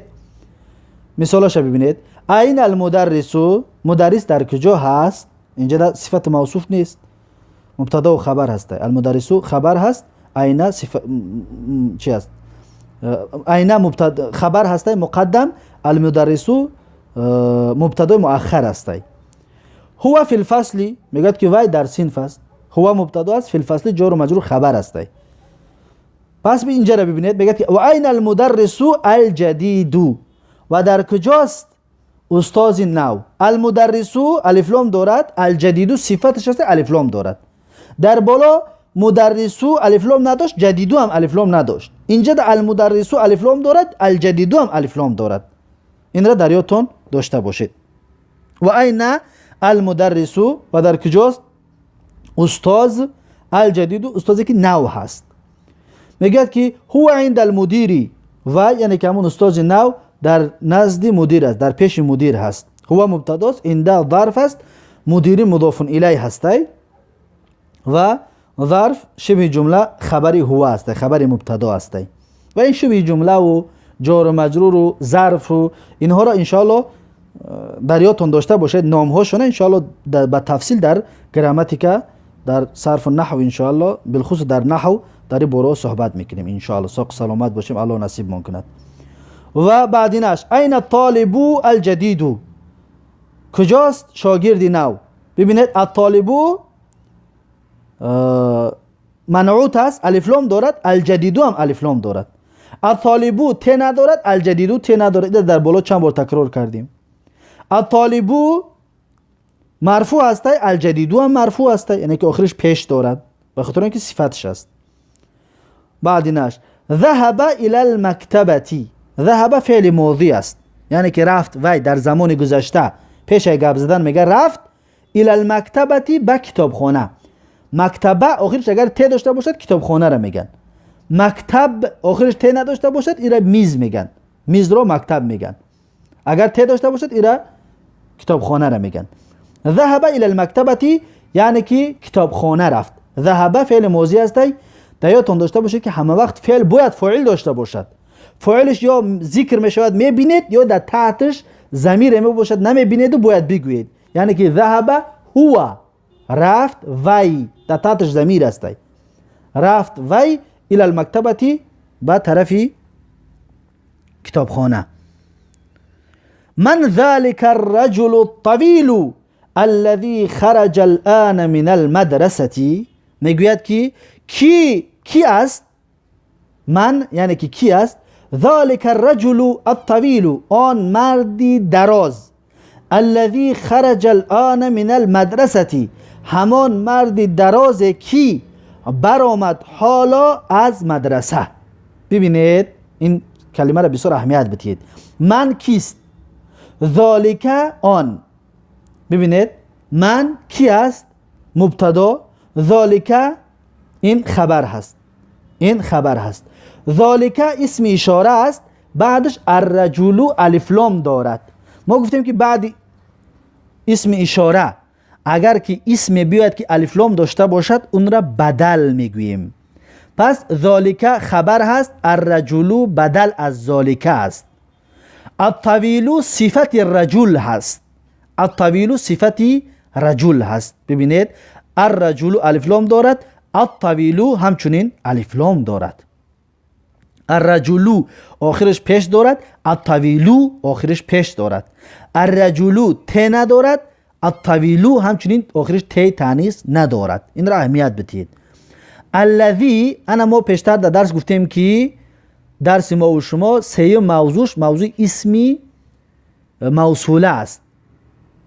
мисолаша бибинед. Айна алмударрису, мударрис дар куҷо ҳаст? Инҷа сифату мавсуф нест, мубтадо хабар ҳаста. Алмударрису хабар ҳаст, айна чи аст? Айна хабар ҳастай муқаддам, алмударрису мубтадои муаххар ҳастай. Ҳува фил фасли, мегӯяд ки вай дар синф аст. Ҳува мубтадо аст, фил фасли ҷору маҷрур хабар ҳастай. Пас инҷаро бибинед, мегӯяд ки ва айна алмударрису алҷадиду, ва дар куҷост устози нав? Алмударрису алифлом дорад, алҷадиду сифаташ аст, алифлом дорад. Дар боло мударрису алифлом надошт, ҷадиду ҳам алифлом надошт. Инҷа алмударрису алифлом дорад, алҷадиду ҳам алифлом дорад. Инро дар ёдтон дошта бошед. Ва айна алмударрису, ва дар куҷост устоз алҷадиду, устозе ки нав ҳаст. Мегӯяд ки ҳува инда алмудири, ва яъне ки ҳамон устози нав дар назди мудир аст, дар пеши мудир ҳаст. Ҳува мубтадост, инда зарф аст, мудири мудофун илай ҳастай ва зарф шибҳи ҷумла хабари ҳува ҳастай, хабари мубтадо ҳастай. Ва ин шибҳи ҷумлаву ҷору маҷруру зарфу инҳоро иншоалло дар ёдтон дошта бошед, номҳошона иншоалло ба тафсил дар грамматика, дар сарфу наҳв иншоалло, билхусус дар наҳв дар ин борао суҳбат мекунем иншоалло. Соқ саломат бошем, Аллоҳ насибмон кунад. Ва баъдинаш айна толибу алҷадиду, куҷост шогирди нав? Бибинед, аттолибу манъут аст, алифлом дорад, алҷадиду ҳам алифлом дорад. Аттолибу те надорад, алҷадиду те надорад. Ида дар боло чанд бор такрор кардем. Аттолибу марфӯъ ҳастай, алҷадиду ҳам марфӯъ ҳастай, яъне ки охириш пеш дорад, ба хотири он ки сифатш аст. Баъдинаш ذهب إلى المكتبة، ذهب فعل ماضی است، یعنی که رفت وی در زمان گذشته، پیش گپ زدن میگه رفت الى المکتبة به کتابخانه. مکتبه آخرش اگر ت داشته باشد کتابخانه را میگن، مکتب آخرش ت نداشته باشد ایرا میز میگن، میز رو مکتب میگن. اگر ت داشته باشد ایرا کتابخانه را میگن. ذهب الى المکتبة یعنی که کتابخانه رفت. ذهب فعل ماضی است. در یادتان داشته باشید که همه وقت فعل باید فاعل داشته باشد. Фоилаш ё зикр мешавад, мебинед, ё дар таҳташ замире мебошад, намебинеду бояд бигӯед. Яъне ки заҳаба ҳува, рафт вай, дар таҳташ замир астай. Рафт вай ила алмактабати, ба тарафи китобхона. Ман залика арраҷулу ттавилу аллази хараҷа алъана мин алмадрасати. Мегӯяд ки ки аст? Ман яъне ки ки аст? Залика арраҷулу аттавилу, он марди дароз. Аллази хараҷа алъана мин алмадрасати, ҳамон марди дарозе ки баромад ҳоло аз мадраса. Бибинед, ин калимаро бисёр аҳамият бидиҳед. Ман кист? Залика он. Бибинед, ман ки аст? Мубтадо. Залика ин хабар ҳаст. Ин хабар ҳаст. Залика исми ишора аст, баъдаш арраҷулу алифлом дорад. Мо гуфтем ки баъди исми ишора агар ки исме биёяд ки алифлом дошта бошад, онро бадал мегӯем. Пас золика хабар ҳаст, арраҷулу бадал аз золика аст. Аттавилу сифати раҷул ҳаст. Аттавилу сифати раҷул ҳаст. Бибинед, арраҷулу алифлом дорад, аттавилу ҳамчунин алифлом дорад. Арраҷулу охираш пеш дорад, аттавилу охираш пеш дорад. Арраҷулу те надорад, аттавилу ҳамчунин охираш те таънис надорад. Инро аҳамият бидиҳед. Аллази, ана мо пештар дар дарс гуфтем ки дарси мову шумо сеюм мавзӯш мавзӯи исми мавсула аст.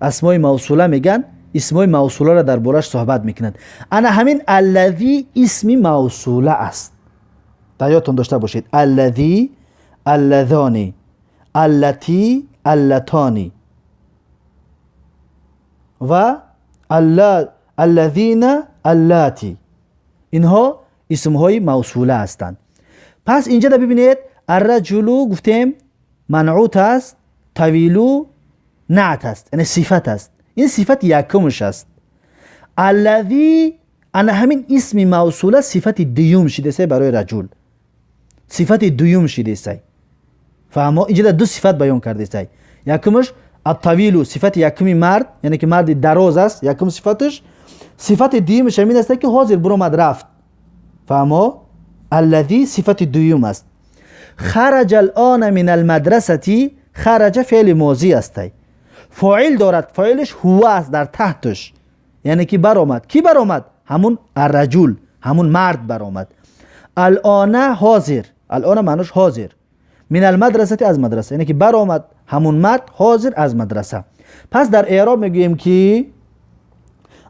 Асмои мавсула мегӯянд, исмои мавсуларо дар бораш суҳбат мекунанд. Ана ҳамин аллази исми мавсула аст. Дар ёдтон дошта бошед. Аллази, аллазони, аллати, аллатони ва аллазина, аллати. Инҳо исмҳои мавсула ҳастанд. Пас инҷа да бибинед, арраҷулу гуфтем манъут аст, тавилу наът аст, яъне сифат аст. Ин сифати якумш аст. Аллази ана ҳамин исми мавсула сифати дуюм шидесай барои раҷул. Сифати дуюм шидесай. Фаҳмо? Инҷа ду сифат баён кардесай. Якумш аттавилу сифати якуми мард, яъне ки марди дароз аст, якум сифаташ. Сифати дуюмаш ҳамин аст ки ҳозир буромад рафт. Фаҳмо? Аллази сифати дуюм аст. Хараҷа алъона мин алмадрасати, хараҷа феъли мозӣ астай. Фоил дорад, фоилаш ҳува аст дар таҳташ. Яъне ки баромад. Ки баромад? Ҳамун арраҷул, ҳамун мард баромад. Алъона ҳозир, алъона маънош ҳозир. Мин алмадрасати аз мадраса, яъне ки баромад ҳамун мард ҳозир аз мадраса. Пас дар эъроб мегӯем ки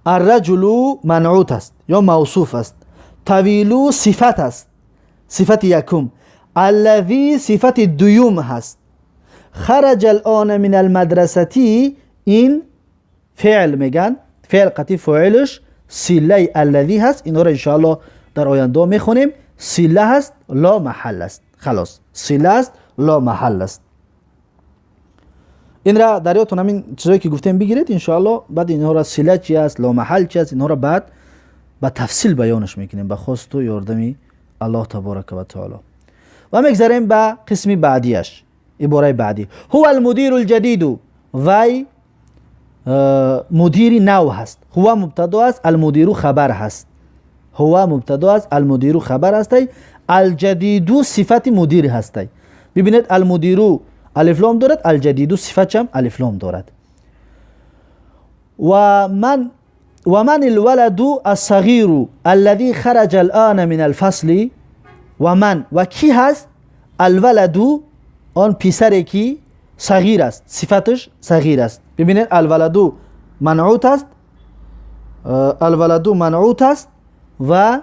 арраҷулу манъут аст ё мавсуф аст. Тавилу сифат аст, сифати якум. Аллази сифати дуюм ҳаст. Хараҷа алъона мин алмадрасати ин феъл мегӯянд. Феъл қатъи фоилаш силлаи аллази ҳаст. Инҳоро иншоаллоҳ дар ояндаҳо мехонем. Силла ҳаст, ло маҳал аст. Халос, силла аст, ло маҳал аст. Инра дар ёдтон ҳамин чизое ки гуфтем бигиред иншоаллоҳ. Баъд инҳоро силла чи аст, ло маҳал чи аст, инҳоро баъд ба тафсил баёнаш мекунем ба хосту ёрдами Аллоҳ таборака ва таоло. Ва мегзарем ба қисми баъдиаш, ибораи баъдӣ. Ҳува алмудиру лҷадиду, вай мудири нав ҳаст. Ҳува мубтадо аст, алмудиру хабар ҳаст. Ҳува мубтадо аст, алмудиру хабар ҳастай. Алҷадиду сифати мудир ҳастай. Бибинед, алмудиру алифлом дорад, алҷадиду сифатшам алифлом дорад. Ва ман ومن الولد الصغير الذي خرج الآن من الفصل. ومن و کی هست؟ الولد آن پسری که صغیر است، صفتش صغیر است. ببینید الولد منعوت است، الولد منعوت است و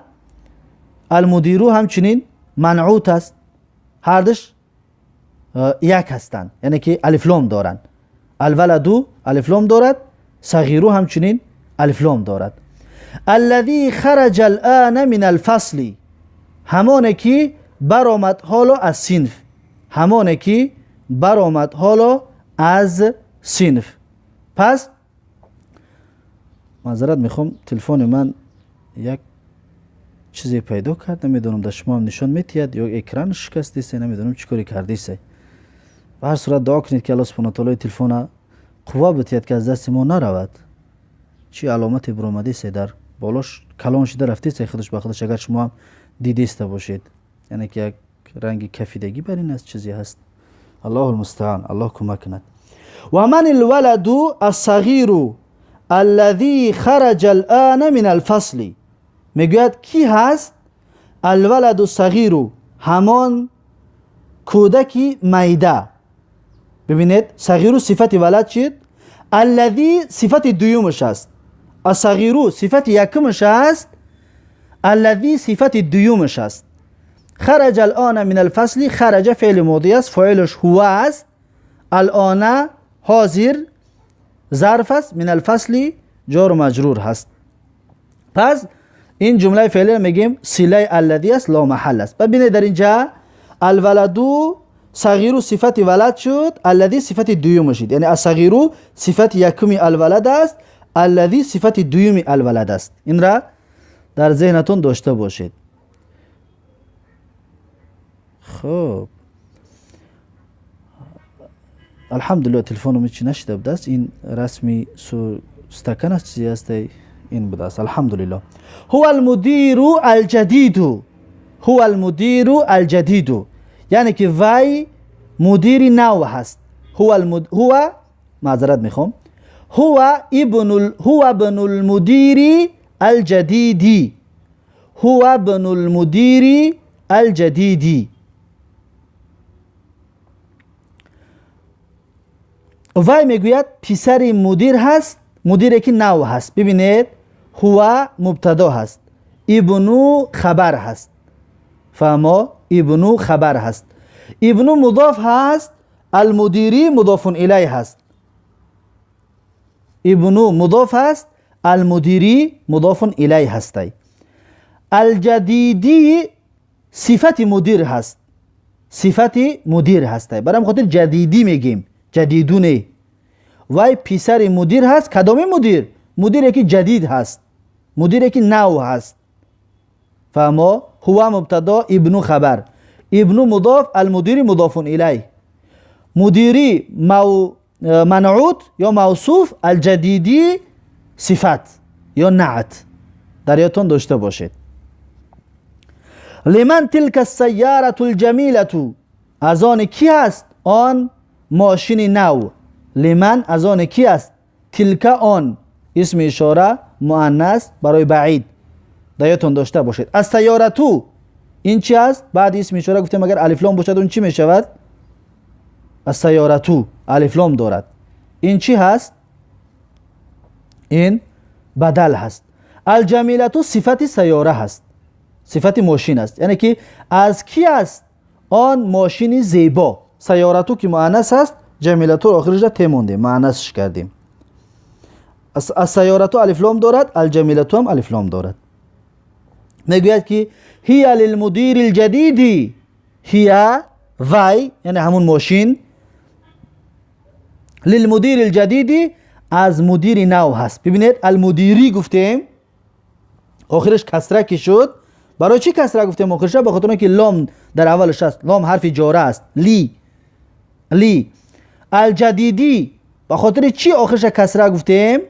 المدیر همچنین منعوت است. هر دوش یک هستند، یعنی که الف لام دارند. الولد الف لام دارد، صغیر همچنین الف لام دارد. الذي خرج الان من الفصل، همانه که برآمد حالا از صنف، همانه که برآمد حالا از صنف. پس معذرت میخوام، تلفن من یک чизе пайдо кард, намедонам дар шумо ҳам нишон метиҳад ё экран шикастисе, намедонам чӣ коре кардисе. Ба ҳар сурат дуо кунед, ки Аллоҳ субҳана таоло телефона қувва битиҳад, ки аз дасти мо наравад. Чӣ аломате буромадисе дар болош калон шида рафтисе худаш ба худаш, агар шумо ҳам дидиста бошед, яъне ки як ранги кафидагӣ бар ин аст, чизе ҳаст. Аллоҳу лмустаан, Аллоҳ кӯмак кунад. Ва ман алваладу ассағиру аллазӣ хараҷа алъана мин алфасли. Мегӯяд кӣ ҳаст алваладу сағиру, ҳамон кӯдаки майда. Бибинед, сағиру сифати валад чид, аллазӣ сифати дуюмаш аст, ассағиру сифати якумаш аст, аллазӣ сифати дуюмаш аст. Хараҷа алъона мин алфасли, хараҷа феъли модӣ аст, фоилаш ҳува аст, алъона ҳозир зарф аст, мин алфасли ҷору маҷрур ҳаст. Пас ин ҷумлаи феълиро мегӯем силаи аллазӣ аст, ломаҳал аст. Бибинед, дар инҷа алваладу сағиру сифати валад шуд, аллазӣ сифати дуюм шуд, яъне ассағиру сифати якуми алвалад аст, аллазӣ сифати дуюми алвалад аст. Инра дар зеҳнатон дошта бошед. Хуб, алҳамдулиллоҳ, телефоном ҳеҷ нашида будааст. Ин расми стакан аст, чизе аст, ин будааст. Алҳамдулиллоҳ. Ҳува алмудиру алҷадиду, ҳува алмудиру алҷадиду, яъне ки вай мудири нав ҳаст. Ҳува, маъзарат мехоҳам, ҳува ибну лмудири алҷадиди, ҳува ибну лмудири алҷадиди. Вай мегӯяд писари мудир ҳаст, мудире ки нав ҳаст. Бибинед, ҳува мубтадо ҳаст, ибну хабар ҳаст. Фаҳмо, ибну хабар ҳаст, ибну мудоф ҳаст, алмудири мудофун илай ҳаст. Ибну мудоф ҳаст, алмудири мудофун илай ҳастай. Алҷадиди сифати мудир ҳаст, сифати мудир ҳастай. Барам хотир ҷадидӣ мегӯем, ҷадиду не. Вай писари мудир ҳаст. Кадоми мудир? Мудире ки ҷадид ҳаст, мудире ки нав ҳаст. Фаҳмо, ҳува мубтадо, ибну хабар, ибну мудоф, алмудири мудофун илай, мудири манъут ё мавсуф, алҷадидӣ сифат ё наът. Дар ёдтон дошта бошед. Лиман тилка ассайярату лҷамилату, аз оне кӣ ҳаст он мошини нав? Лиман аз оне кӣ аст? Тилка он, исми ишора муаннас барои баъид. Дар ёдтон дошта бошед. Ассайёрату ин чи аст? Баъди исми ишора гуфтем агар алифлом бошад он чӣ мешавад? Ассайёрату алифлом дорад. Ин чӣ ҳаст? Ин бадал ҳаст. Алҷамилату сифати сайёра ҳаст, сифати мошин аст, яъне ки аз кӣ аст он мошини зебо? Сайёрату ки муаннас аст, ҷамилатуро охирашда те мондем, муаннасш кардем. Ассайёрату алифлом дорад, алҷамилату ҳам алифлом дорад. Мегӯяд ки ҳия лилмудири лҷадиди, ҳия вай, яъне ҳамун мошин, лилмудири лҷадиди аз мудири нав ҳаст. Бибинед, алмудирӣ гуфтем, охираш касра ки шуд. Барои чӣ касра гуфтем охирша? Ба хотир он ки лом дар аввалаш аст, лом ҳарфи ҷора аст. Ли, ли. Алҷадидӣ ба хотири чӣ охирша касра гуфтем,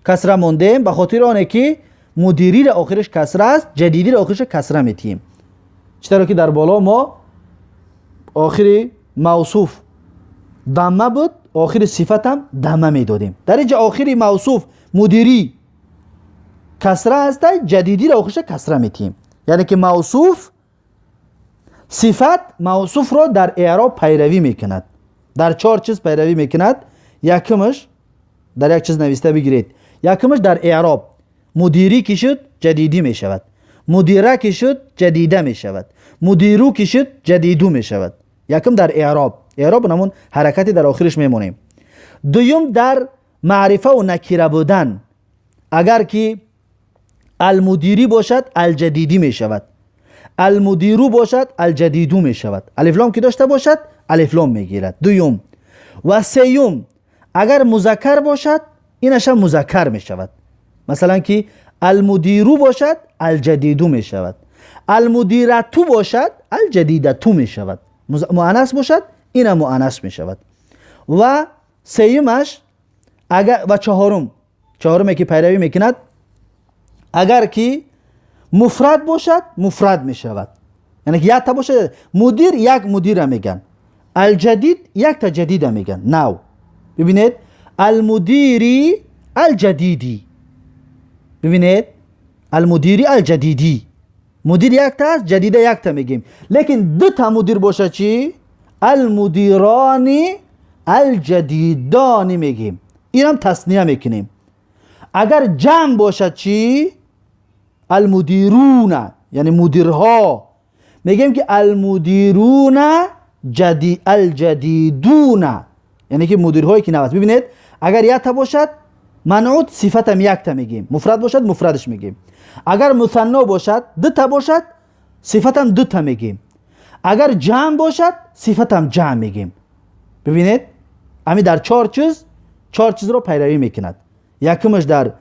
касра мондем? Ба хотири оне ки мудириро охираш касра аст, ҷадидиро охирша касра метиҳем. Чӣ тавре ки дар боло мо охири мавсуф дамма буд, охири сифатам дамма медодем. Дар инҷа охири мавсуф мудирӣ касра ҳаста, ҷадидиро охирша касра метиҳем. Яъне ки мавсуф сифат мавсуфро дар эъроб пайравӣ мекунад. Дар чор чиз пайравӣ мекунад. Якумаш дар як чиз нависта бигиред. Якумаш дар эъроб мудирӣ ки шуд ҷадидӣ мешавад, мудира ки шуд ҷадида мешавад, мудиру ки шуд ҷадиду мешавад. Якум дар эъроб, эъроб ҳамон ҳаракате дар охираш мемонем. Дуюм дар маърифаву накира будан. Агар ки алмудирӣ бошад алҷадидӣ мешавад, алмудиру бошад алҷадиду мешавад. Алифлом ки дошта бошад алифлом мегирад. Дуюм. Ва сеюм агар музаккар бошад инашам музаккар мешавад. Масалан ки алмудиру бошад алҷадиду мешавад, المدیرتو باشد الجدیدتو می شود، مؤنث باشد این مؤنث می شود. و سیمش اگر و چهارم که پیروی میکند، اگر که مفرد باشد مفرد می شود، یعنی یک تا باشد مدیر یک مدیر میگن، الجدید یک تا جدید میگن نو. ببینید المدیری الجدیدی، ببینید المدیری الجدیدی، مدیر یک تا است، جدید یک تا میگیم. لیکن دو تا مدیر باشه چی؟ المدیرانی الجدیدانی میگیم، اینم تثنیه میکنیم. اگر جمع باشد چی؟ المدیرون، یعنی مدیرها، میگیم که المدیرون الجدیدون، یعنی که مدیرهایی که نو است. ببینید اگر یک تا باشد منعوت صفتم یک تا میگیم، مفرد باشد مفردش میگیم. اگر مثنا باشد دو تا باشد صفتم دو تا میگیم. اگر جمع باشد صفتم جمع میگیم. ببینید امی در چهار چیز رو پیروی میکند. یکمش در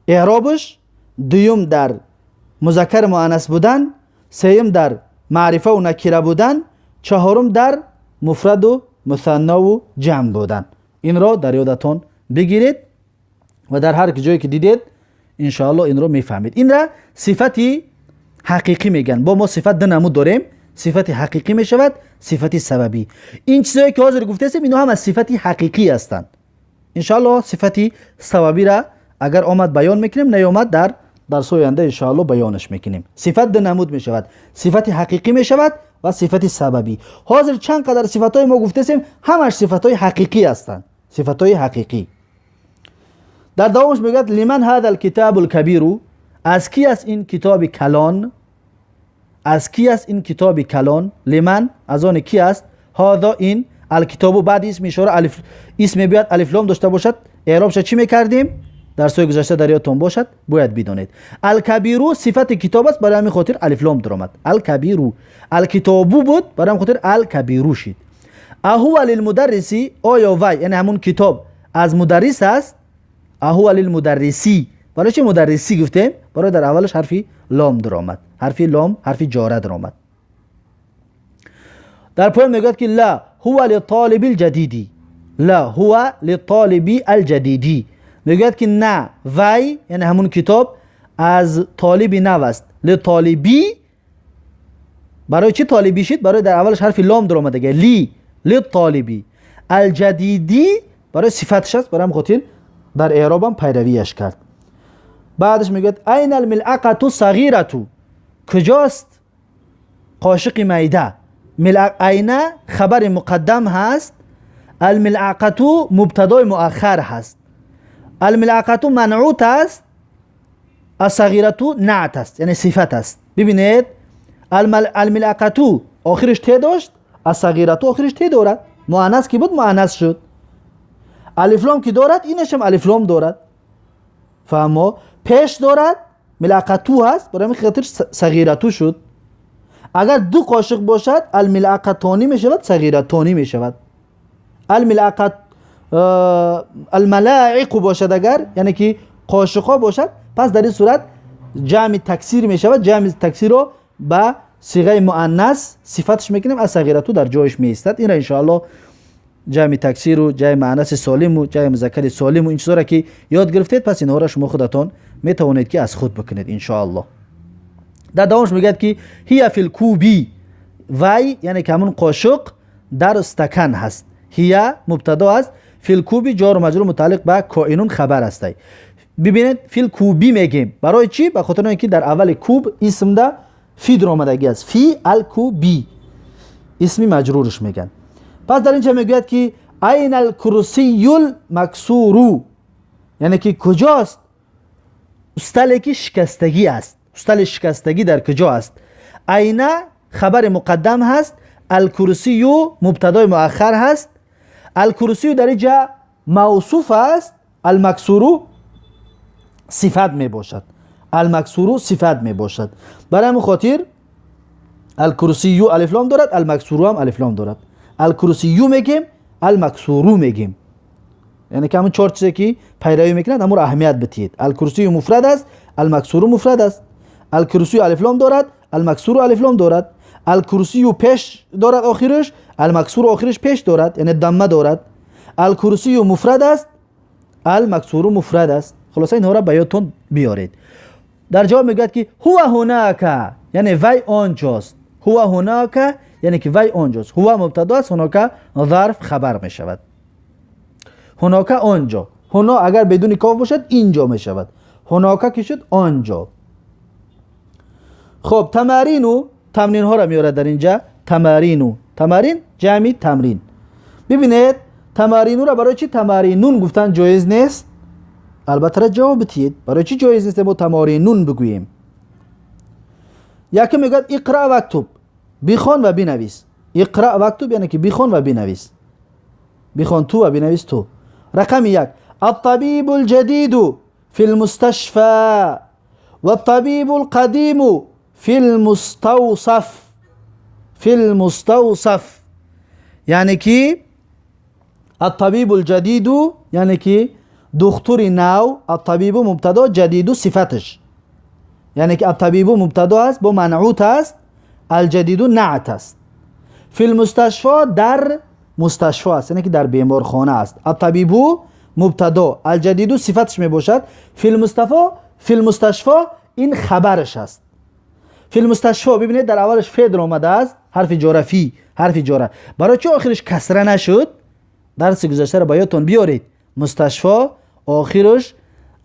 اعرابش، دوم در مذکر مؤنث بودن، سوم در معرفه و نکره بودن، چهارم در مفرد و مثنا و جمع بودن. این را در یادتان بگیرید و در هر جایی که دیدید انشاءالله این رو میفهمید. این را صفتی حقیقی میگن. با ما صفت دو نمود داریم، صفت حقیقی میشود، صفت سببی. این چیزایی که حاضر گفته هستیم اینا هم از صفت حقیقی هستند. انشاءالله صفت سببی را اگر آمد بیان میکنیم، نیامد در درس آینده انشاءالله بیانش میکنیم. صفت دو نمود میشود، صفت حقیقی میشود و صفت سببی. حاضر چند قدر صفتهای ما گفته هستیم همش صفتهای حقیقی هستند، صفتهای حقیقی. در دوامش میگه لمن هذا الكتاب الكبير، از کی است این کتاب کلان؟ از کی است این کتاب کلان؟ لمن از آن کی است؟ هذا این، الکتابو بعد اسم اشاره الف، اسم بیاد الف لام داشته باشد، اعرابش چی میکردیم؟ در سوی گذشته در یادتون باشد باید بدانید. الکبیرو صفت کتاب است، برای همین خاطر الف لام درآمد. الکبیرو، الکتابو بود، برای همین خاطر الکبیرو شد. اهو للمدرسی، آیا وی یعنی همون کتاب از مدرس است؟ اهو للمدرسی، برای چه مدرسی گفتیم؟ برای در اولش حرفی لام درآمد، حرفی لام حرفی جاره درآمد. در پایان میگوید که لا هو للطالب الجدیدی، لا هو للطالب الجدیدی، میگوید که نه وی یعنی همون کتاب از طالب نو است. لطالبی، برای چی طالبی شد؟ برای در اولش حرف لام درآمد دیگه، لی للطالبی. الجدیدی برای صفتش است، برای همین خاطر در اعرابم پیرویش کرد. بعدش میگه این الملعقه الصغیره، کجاست قاشق میده؟ عینه خبر مقدم هست، الملعقه مبتدای مؤخر هست، الملعقه منعوت است، الصغیره نعت است، یعنی صفت است. ببینید الملعقه آخرش ت داشت، الصغیره آخرش ت دارد، مؤنث کی بود مؤنث شد. الف لام که دارد اینش هم الف لام دارد، فهمو؟ پیش دارد ملعقتو هست، برای همین خاطر صغیرتو شد. اگر دو قاشق باشد الملعقتانی میشود، صغیرتانی میشود. الملعقت الملاعق باشد اگر، یعنی که قاشقها باشد، پس در این صورت جمع تکثیر میشود. جمع تکثیر رو به صیغه مؤنث صفتش میکنیم، از صغیرتو در جایش میایستد. این را انشاءالله جمع تکثیر و جمع مؤنث سالم و جمع مذکر سالم و این چیزا را که یاد گرفتید، پس اینها را شما خودتان میتوانید که از خود بکنید انشاءالله. در دوامش میگه که هی فی الکوبی، وی یعنی که همون قاشق در استکان هست. هی مبتدا است، فی الکوبی جار و مجرور متعلق به کائنون خبر است. ببینید فی الکوبی میگیم برای چی؟ به خاطر اینکه در اول کوب اسم ده فی در آمدگی است، فی الکوبی اسم مجرورش میگن. پس در اینجا میگوید که عین الکرسی المکسور، یعنی که کجاست استلی که شکستگی است، استل شکستگی در کجا است؟ عین خبر مقدم هست، الکرسی مبتدای مؤخر هست، الکرسی در اینجا موصوف است، المکسور صفت می باشد، المکسور صفت می باشد. برای همین خاطر الکرسی الف لام دارد، المکسور هم الف لام دارد. الکرسی میگیم، المکسور میگیم، یعنی که همون چهار چیزی که پیروی میکنند همون اهمیت بدهید. الکرسی مفرد است، المکسور مفرد است، الکرسی الف لام دارد، المکسور الف لام دارد. الکرسی پیش دارد آخرش، المکسور آخرش پیش دارد، یعنی دمه دارد. الکرسی مفرد است، المکسور مفرد است. خلاصه اینها را به یادتون بیارید. در جواب میگوید که هو هناک، یعنی وی آنجاست. هو هناک یعنی که وی آنجاست. هو مبتدا است، هناک ظرف خبر میشود. هناک آنجا، هنا اگر بدون کاف باشد اینجا میشود، هناک که شد آنجا. خب تمارینو، تمرین ها را میاره در اینجا. تمارینو، تمارین جمعی تمرین. ببینید تمارینو را برای چی تمارینون گفتن جایز نیست؟ البته را جواب بدید برای چی جایز نیست ما تمارینون بگوییم. یکی میگه اقرا واکتب، بخوان و بنویس. اقرا واکتب یعنی که بخوان و بنویس، بخوان تو و بنویس تو. رقم یک، الطبيب الجديد في المستشفى والطبيب القديم في المستوصف. في المستوصف یعنی که الطبيب الجديد یعنی که دکتر نو، الطبيب مبتدا، جدید صفتش، یعنی که الطبيب مبتدا است با منعوت است، الجدید نعت است. فی المستشفى در مستشفى است، یعنی که در بیمارخانه است. الطبيب مبتدا، الجدید صفتش می باشد. فی المستشفى، فی المستشفى این خبرش است. فی المستشفى ببینید در اولش فعل آمده است، حرف جاره، فی حرف جاره. برای چی آخرش کسره نشد؟ درس گذشته را به یادتون بیارید. مستشفى آخرش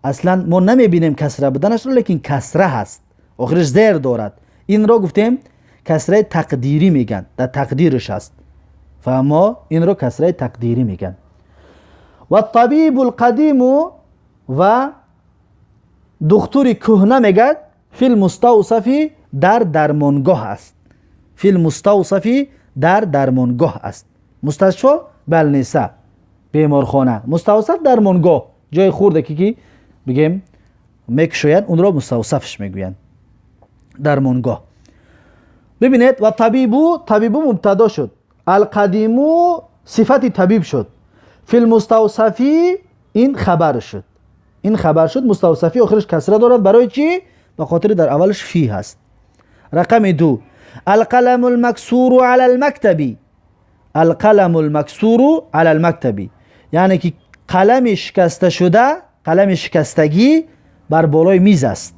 اصلا ما نمیبینیم کسره بودنش رو، لیکن کسره هست، آخرش زیر دارد. این را گفتیم کسره تقدیری میگن، در تقدیرش هست، فما این را کسره تقدیری میگن. و الطبیب القدیم و دکتر کهنه میگد فی المستوصف در درمانگاه است. فی المستوصف در درمانگاه است. مستشفى بلنیسه بیمارخانه، مستوصف درمانگاه، جای خورده که بگیم میکشوین اون را مستوصفش میگوین، درمانگاه. ببینید و طبیبو، طبیبو مبتدا شد، القدیمو صفت طبیب شد، فی المستوصفی این خبر شد، این خبر شد. مستوصفی آخرش کسره دارد، برای چی؟ به خاطر در اولش فی هست. رقم دو، القلم المکسور علی المکتبی. القلم المکسور علی المکتبی یعنی که قلم شکسته شده، قلم شکستگی بر بالای میز است.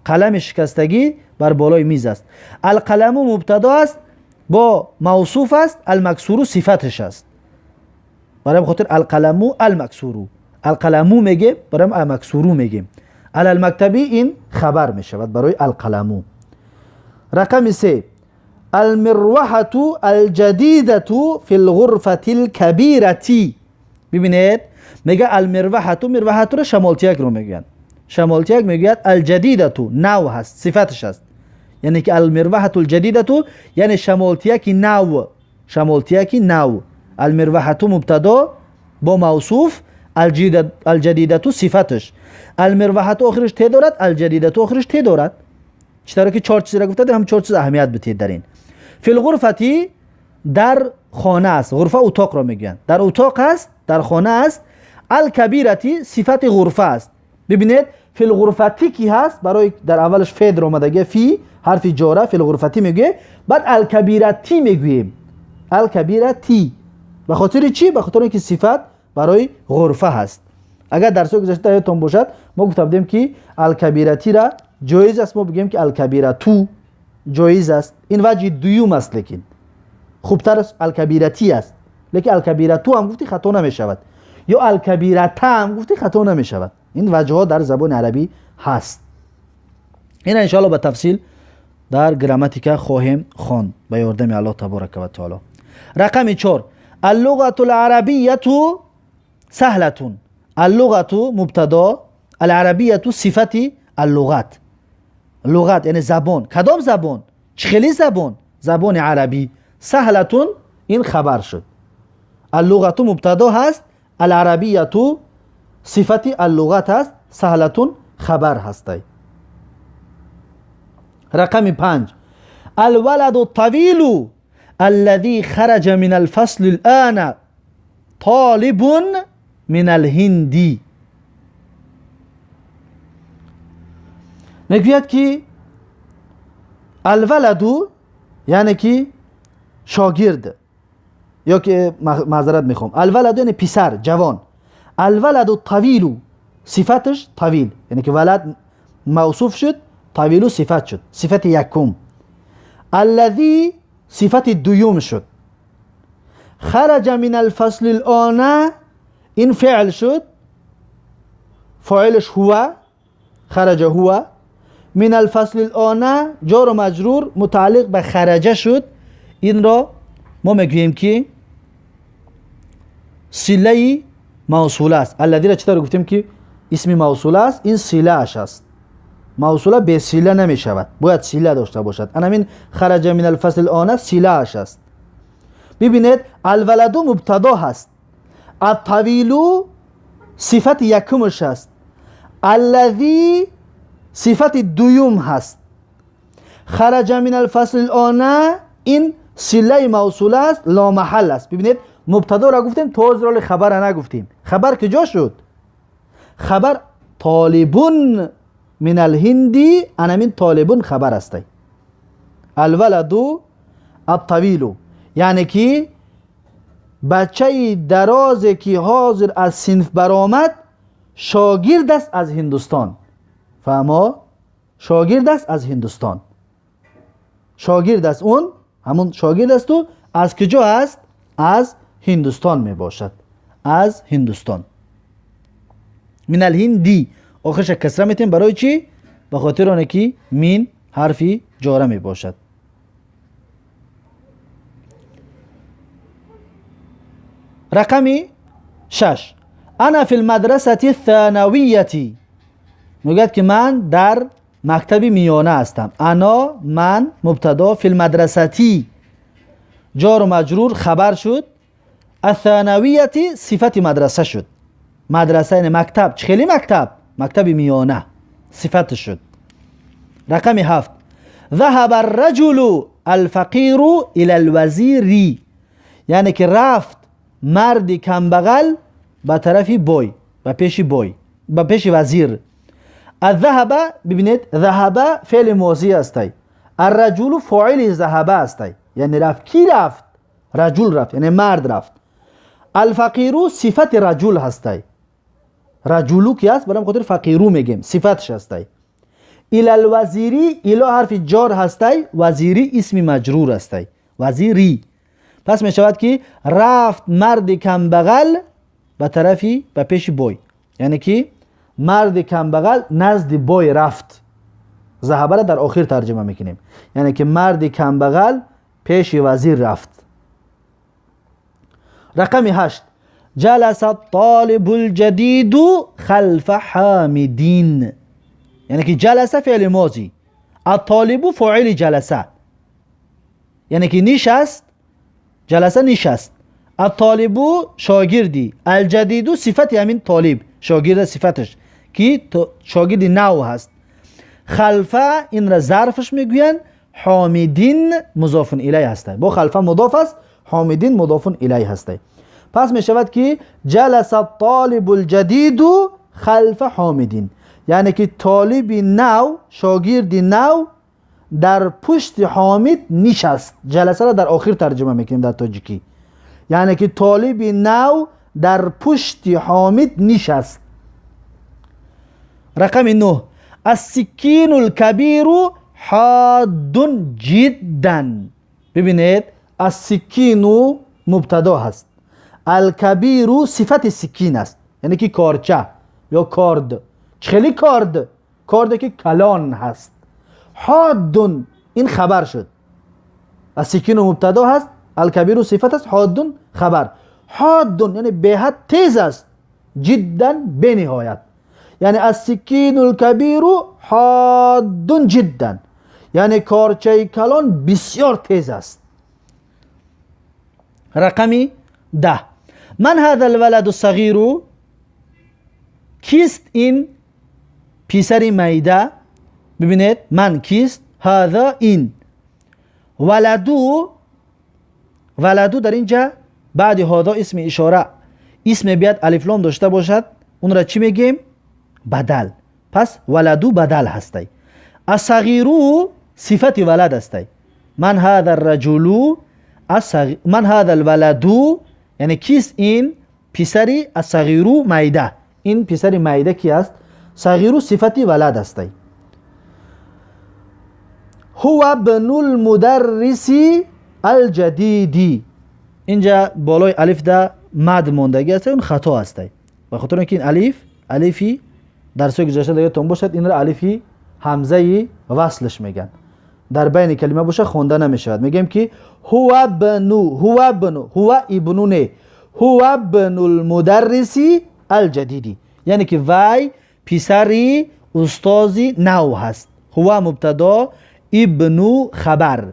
قلم شکستگی بر بالای میز است. القلم مبتدا است، با موصوف است، المکسور صفتش است. برای خاطر القلم المکسور، القلم میگه، برای المکسور میگیم. علی المکتبی این خبر میشود برای القلم. رقم سه، المروحة الجدیدة فی الغرفة الكبیرة. ببینید میگه المروحة، مروحة رو شمالتیک رو میگن. شمالتیک میگه الجدیدة نو هست، صفتش هست، یعنی که المروحة الجدیدة یعنی شمالتیک نو، شمالتیک نو. المروحة مبتدا با موصوف، الجدیدة صفتش. المروحة آخرش ت دارد، الجدیدة آخرش ت دارد. چطور که چهار چیز را گفته، هم چهار چیز اهمیت بدید در این. فی الغرفة در خانه است، غرفه اتاق را میگن، در اتاق است، در خانه است. الکبیرتی صفت غرفه است. ببینید فی الغرفتی کی هست، برای در اولش فعل آمده، فی حرف جاره، فی الغرفتی میگه، بعد الکبیرتی میگوییم، الکبیرتی. به خاطر چی؟ به خاطر اینکه صفت برای غرفه هست. اگر درس گذشته یادتون باشد ما گفته بودیم که الکبیرتی را جایز است ما بگیم که الکبیرتو جایز است، این وجه دوم است، لیکن خوبتر است الکبیرتی است. لیکن الکبیرتو هم گفتی خطا نمی شود، یا الکبیرتا هم گفتی خطا نمی شود. این وجه ها در زبان عربی هست. این ان شاء الله به تفصیل در گراماتیکا خواهیم خواند به یاردم الله تبارک و تعالی. رقم 4، اللغة العربية سهلة. اللغة مبتدا، العربية صفت اللغت. لغت یعنی زبان، کدام زبان؟ چه خیلی زبان؟ زبان عربی. سهلتون این خبر شد. اللغة مبتدا هست، العربیه صفت اللغت هست، سهلتون خبر هستی. رقم 5، الولد الطويل الذي خرج من الفصل الآن طالب من الهندی. میگوید که الولد یعنی که شاگرد، یا که معذرت میخوام، الولد یعنی پسر جوان. الولد الطویل صفتش طویل، یعنی که ولد موصوف شد، طویل صفت شد، صفت یکم. الذی صفت دوم شد. خرج من الفصل الآن این فعل شد، فاعلش هو، خرج هو. من الفصل الآن جار و مجرور متعلق به خرجه شد. این را ما میگوییم که صله موصوله است. الذی را چطور گفتیم که اسم موصوله است؟ این صله اش است. موصوله به صله نمی شود، باید صله داشته باشد. این خرج من الفصل الآن صله اش است. ببینید الولد مبتدا هست، الطویل صفت یکمش است، الذی صفت دوم هست. خرج من الفصل الآن این صله موصوله است، لا محل است. ببینید مبتدا را گفتیم، تازه را خبر نگفتیم. خبر کجا شد؟ خبر طالبون من الهندی، انمین طالبون خبر است. الولد الطویل یعنی که بچه دراز که حاضر از صنف برآمد شاگرد است از هندوستان. فهما؟ شاگرد است از هندوستان، شاگرد است، اون همون شاگرد است. و از کجا است؟ از هندوستان می باشد، از هندوستان. من الهندی آخرش کسره میتیم برای چی؟ به خاطر آنه که من حرفی جاره می باشد. رقمی 6، انا فی المدرسة الثانویة میگوید که من در مکتب میانه هستم. انا من مبتدا، فی المدرسة جار و مجرور خبر شد، الثانویة صفت مدرسه شد. مدرسه یعنی مکتب، چه خیلی مکتب؟ مکتب میانه صفت شد. رقم 7، ذهب الرجل الفقیر الى الوزیر یعنی که رفت مرد کمبغل به طرف بای، به پیش بای، به پیش وزیر. الذهب ببینید ذهب فعل ماضی است، الرجل فاعل ذهب است، یعنی رفت. کی رفت؟ رجل رفت، یعنی مرد رفت. الفقیر صفت رجل هست، رجلو کی است؟ برام خاطر فقیرو میگیم، صفتش هست. الی الوزیری، الی حرف جار هست، وزیری اسم مجرور است، وزیری. پس می شود که رفت مرد کمبغل به طرفی به پیش بای، یعنی که مرد کمبغل نزد بای رفت. ذهب را در آخر ترجمه میکنیم، یعنی که مرد کمبغل پیش وزیر رفت. رقم 8، جلس الطالب الجدید خلف حامدین یعنی که جلس فعل ماضی، الطالب فاعل جلسه، یعنی که نشست، جلسه نشست. الطالب شاگردی، الجدید صفت همین طالب، شاگرد صفتش که شاگرد نو هست. خلفه این را ظرفش میگوین، حامدین مضاف الیه هست، با خلفه مضاف است، حامدین مضاف الیه هست. پس می شود که جلس الطالب الجدید خلف حامدین یعنی که طالب نو، شاگرد نو در پشت حامد نشست. جلسه را در آخر ترجمه میکنیم در تاجیکی، یعنی که طالب نو در پشت حامد نشست. رقم 9، السکین الکبیر حاد جدا. ببینید السکین مبتدا هست، الکبیر صفت سکین است، یعنی که کارچه یا کارد. خیلی کارد، کارد که کلان هست. حاد این خبر شد، السکین مبتدا هست، الکبیر صفت است، حاد خبر. حاد یعنی به حد تیز است، جدا بنهایت، یعنی السکین الکبیر حاد جدا یعنی کارچه کلان بسیار تیز است. رقمی 10، من هذا الولد الصغیر کیست این پسر میده؟ ببینید من کیست، هذا این، ولدو، ولدو در اینجا بعد هذا اسم اشاره، اسم بیاد الف لام داشته باشد، اون را چی میگیم؟ بدل. پس ولدو بدل هستی. الصغیرو صفت ولد است. من هذا الرجل الصغیر، من هذا الولد، یعنی کیست این پسری الصغیر میده، این پسری میده کی است؟ صغیر صفت ولد است. هو ابن المدرس الجدید، اینجا بالای الف ده مد ماندگی است، اون خطا است، به خاطر اینکه این الف الفی درس گذشته یادتون باشد، این را الفی همزه وصلش میگن، در بین کلمه باشه خونده نمیشود. میگیم که هو ابنو، هو ابنو، هو ابنو نه، هو ابن المدرس الجدیدی، یعنی که وی پسری استادی نو هست. هو مبتدا، ابنو خبر،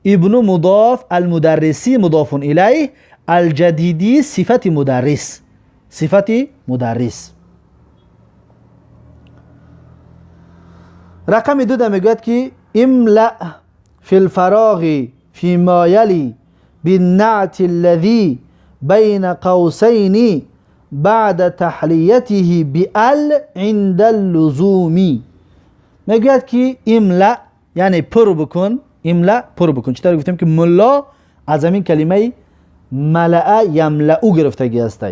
ابنو مضاف، المدرسی مضاف الیه، الجدیدی صفت مدرس، صفت مدرس. رقم دو ده میگوید که املأ فی الفراغ فيما يلي بالنعت الذي بين قوسين بعد تحلیته بال عند اللزوم. میگوید که املأ یعنی پر بکن، املأ پر بکن. چطور گفتیم که ملا از همین کلمه ملأ یملأ گرفتگی است.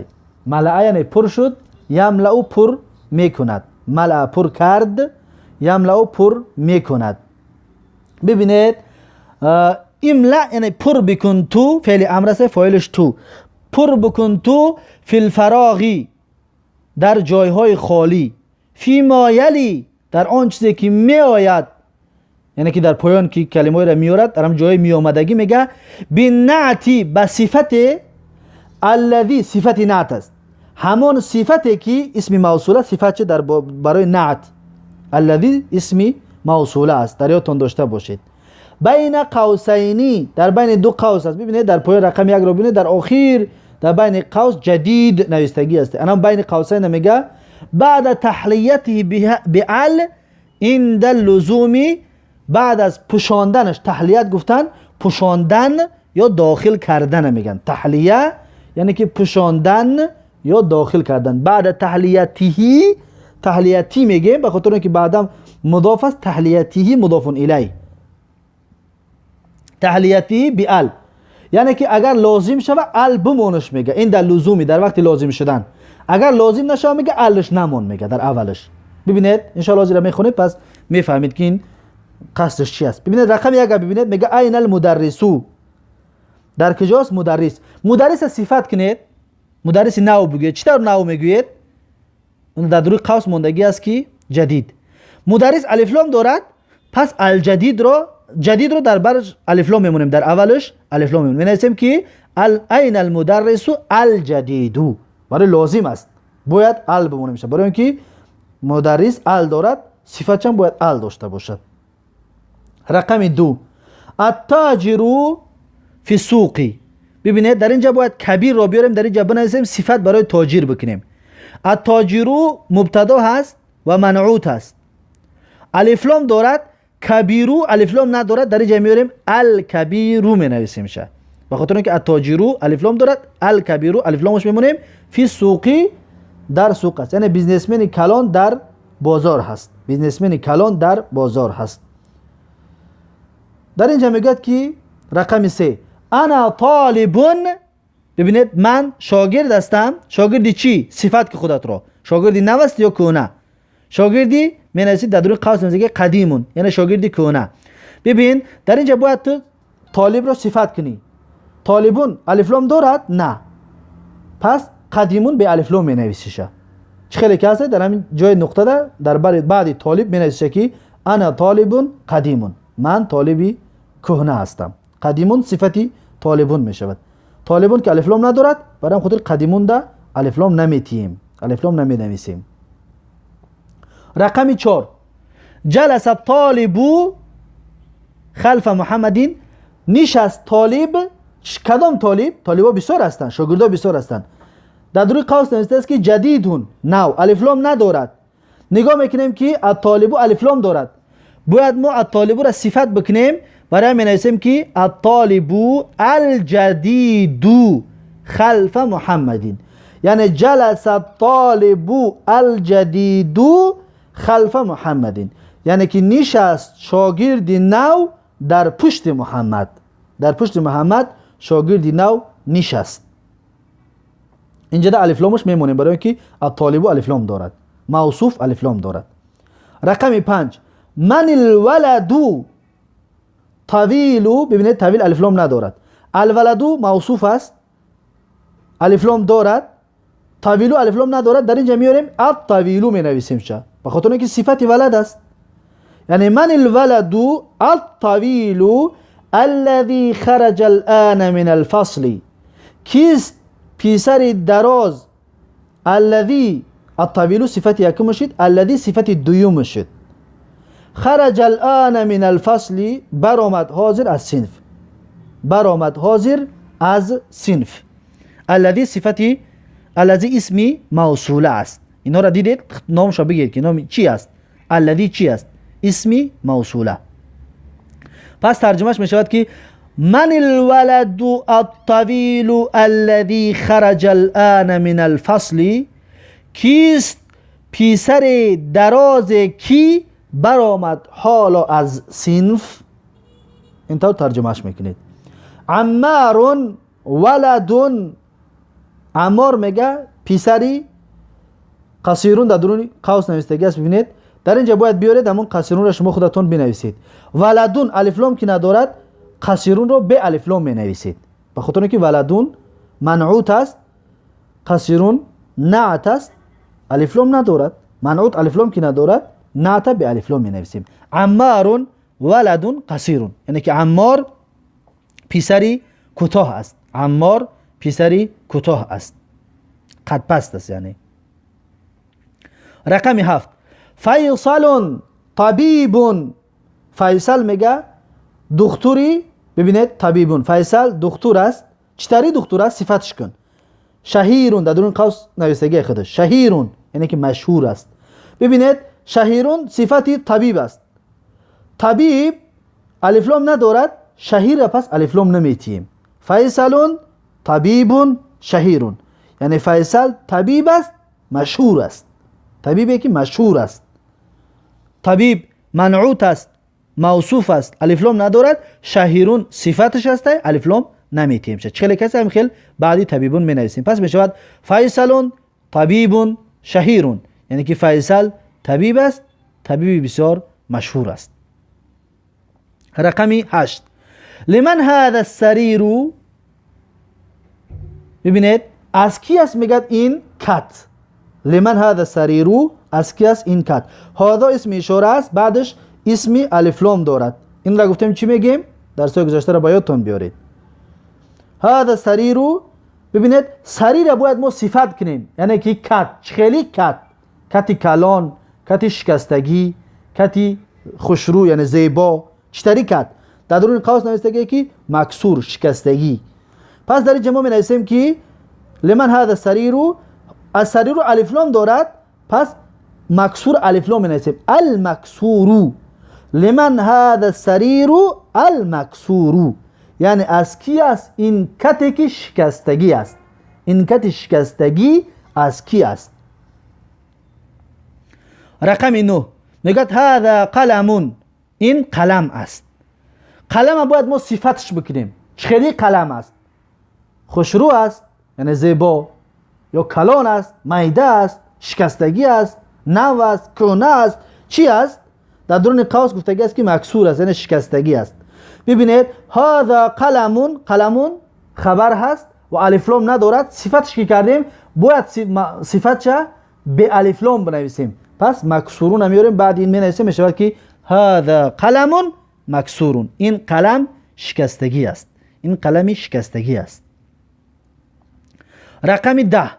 ملأ یعنی پر شد، یملأ پر میکند، ملأ پر کرد، یملأ پر میکند. ببینید املأ یعنی پر بکن تو، فعل امر است، فاعلش تو، پر بکن تو فی الفراغی در جایهای خالی، فی ما یلی در آن چیزی که می آید، یعنی که در پایان که کلمه را میورد در هم جای می آمدگی میگه بالنعتی به صفت الذی، صفت نعت است، همان صفتی که اسم موصوله، صفت چه در برای نعت، الذی اسم موصوله است، در یادتان داشته باشید. بین قوسینی در بین دو قوس است. ببینید در پایان رقم یک رو ببینید، در آخر در بین قوس جدید نوشتگی است، الان بین قوسین میگه بعد تحلیته بعل عند اللزوم، بعد از پوشاندنش، تحلیت گفتن پوشاندن یا داخل کردن میگن، تحلیه یعنی که پوشاندن یا داخل کردن. بعد تحلیته، تحلیتی میگیم به خاطر اینکه بعدم مضاف است، تحلیته مضاف الیه، تحلیتی بعل یعنی که اگر لازم شوه ال بمونش میگه، این در لزومی در وقت لازم شدن، اگر لازم نشوه میگه الش نمون میگه در اولش. ببینید ان شاء الله زیرا میخونید پس میفهمید که این قصدش چی است. ببینید رقم یک ببینید میگه عین المدرسو، در کجاست مدرس؟ مدرس صفت کنید، مدرس نو بگوید. چطور نو میگوید؟ اون در روی قوس ماندگی است که جدید. مدرس الف لام دارد، پس الجدید را، جدید رو در برش الف لام میمونیم، در اولش الف لام میمونیم، می‌نویسیم که عین المدرس الجدید، برای لازم است باید ال بمونیم میشه، برای اینکه مدرس ال دارد صفتش هم باید ال داشته باشد. رقم دو التاجر فی السوق، ببینید در اینجا باید کبیر را بیاریم، در اینجا بنویسیم صفت برای تاجر بکنیم. التاجر مبتدا هست و منعوت هست، الف لام دارد، کبیرو الف لام ندارد، در اینجا میاریم الکبیرو می نویسیم شه، به خاطر اینکه التاجرو الف لام دارد، الکبیرو الف لامش میمونیم. فی سوقی در سوق است، یعنی businessman کلان در بازار هست، businessman کلان در بازار هست. در اینجا میگوید که رقم سه انا طالبون، ببینید من شاگرد هستم، شاگردی چی؟ صفت که خودت را، شاگردی نو است یا کهنه؟ شاگردی می نویسید در درون قوس میگه قدیمون، یعنی شاگردی کهنه. ببین در اینجا باید تو طالب را صفت کنی، طالبون الف لام دارد؟ نه، پس قدیمون به الف لام می نویسیشه. چه خیلی که هست در همین جای نقطه در بعد طالب می نویسیشه که انا طالبون قدیمون، من طالبی کهنه هستم. قدیمون صفتی طالبون می شود، طالبون که الف لام ندارد، برای خاطر قدیمون ده الف لام نمیتیم، الف لام نمی نویسیم. رقم 4 جلس الطالب خلف محمدین، نشست طالب. کدام طالب؟ طالبا بسیار هستند، شاگردا بسیار هستند. در روی قوس نوشته است که جدیدون نو، الف لام ندارد. نگاه میکنیم که الطالب الف لام دارد، باید ما الطالب را صفت بکنیم، برای می نویسیم که الطالب الجدید خلف محمدین، یعنی جلس الطالب الجدید خلف محمدین، Яъне ки нишаст шогирди нав дар пушти Муҳаммад. Дар пушти Муҳаммад шогирди нав нишаст. Инҷа да алифломаш мемонем, барои ки ат-толибу алифлом дорад, мавсуф алифлом дорад. Рақами 5. Ман алваладу тавилу. Бибинед, тавил алифлом надорад. Алваладу мавсуф аст, алифлом дорад. Тавилу алифлом надорад. Дар инҷа меорем, ат-тавилу менависем ша, ба хотир он ки сифати валад аст. Яъне ман алваладу ат-тавилу аллази хараҷа алъана мин алфасли. Кист писари дароз? Аллази ат-тавилу сифати якум шуд, аллази сифати дуюм шуд. Хараҷа алъана мин алфасли, баромад ҳозир аз синф. Баромад ҳозир аз синф. Аллази сифати, аллази исми мавсула аст. Инҳоро дидед, номашро бигӯед ки номи чӣ аст. Аллази чӣ аст? Исми мавсула. Пас тарҷумаш мешавад ки ман алваладу аттавилу аллази хараҷа алъана мин алфасли. Кист писари дарозе ки баромад ҳоло аз синф? Ин тавр тарҷумааш мекунед. Аммарун валадун. Аммор мега писари қасирун, дар дуруни қавс навистагӣ аст. Бибинед, дар инҷа бояд биёред ҳамон қасирунро, шумо худатон бинависед. Валадун алифлом ки надорад, қасирунро бе алифлом менависед, ба хотир он ки валадун манъут аст, қасирун наат аст, алифлом надорад. Манъут алифлом ки надорад, наата бе алифлом менависем. Аммарун валадун қасирун, яъне ки Аммор писари кӯтоҳ аст. Аммор писари кӯтоҳ аст, қадпаст аст яъне. Рақами 7. Файсалун табибун. Файсал мега духтури. Бибинед, табибун, Файсал духтур аст. Чӣ тари духтур аст? Сифатш кун. Шаҳирун, дар дурун қавс навистагии худаш. Шаҳирун яъне ки машҳур аст. Бибинед, шаҳирун сифати табиб аст. Табиб алифлом надорад, шаҳирра пас алифлом наметиҳем. Файсалун табибун шаҳирун, яъне Файсал табиб аст, машҳур аст, табибе ки машҳур аст. Табиб манъут аст, мавсуф аст, алифлом надорад. Шаҳирун сифаташ аст, алифлом наметиҳем. Чӣ хеле касе ҳам хел баъди табибун менависем. Пас мешавад Файсалун табибун шаҳирун, яъне ки Файсал табиб аст, табиби бисёр машҳур аст. Рақами 8. Лиман ҳаза сариру. Бибинед, аз ки аст мегӯяд ин кат. Лиман ҳаза сариру, аз ки аст ин кат? Ҳозо исми ишора аст, баъдаш исми алифлом дорад. Инро гуфтем, чӣ мегӯем? Дарсҳои гузаштаро ба ёдтон биёред. Ҳаза сариру. Бибинед, сарира бояд мо сифат кунем, яъне ки кат чӣ хели кат? Кати калон, кати шикастагӣ, кати хушрӯ, яъне зебо, чӣ тари кат? Дар дуруни қавс навистагие ки максур, шикастагӣ. Пас дар инҷа мо менависем ки лиман ҳаза сариру. Аз сариру алифлом дорад, пас максур алифлом менависем. Алмаксуру. Лиман ҳаза сариру алмаксуру, яъне аз ки аст ин кате ки шикастагӣ аст? Ин кати шикастагӣ аз ки аст? Рақами 9. Мегӯяд ҳаза қаламун, ин қалам аст. Қалама бояд мо сифатш бикунем. Чӣ хели қалам аст? Хушрӯ аст, яъне зебо, ё калон аст, майда аст, шикастагӣ аст, нав аст, кӯҳна аст, чӣ аст? Дар дуруни қавс гуфтагӣ аст ки максур аст, яъне шикастагӣ аст. Бибинед, ҳаза қаламун. Қаламун хабар ҳаст ва алифлом надорад. Сифатш ки кардем, бояд сифатша беалифлом бинависем. Пас максурун меорем, баъди ин менависем, мешавад ки ҳаза қаламун максурун, ин қалам шикастагӣ аст, ин қалами шикастагӣ аст. Рақами 10.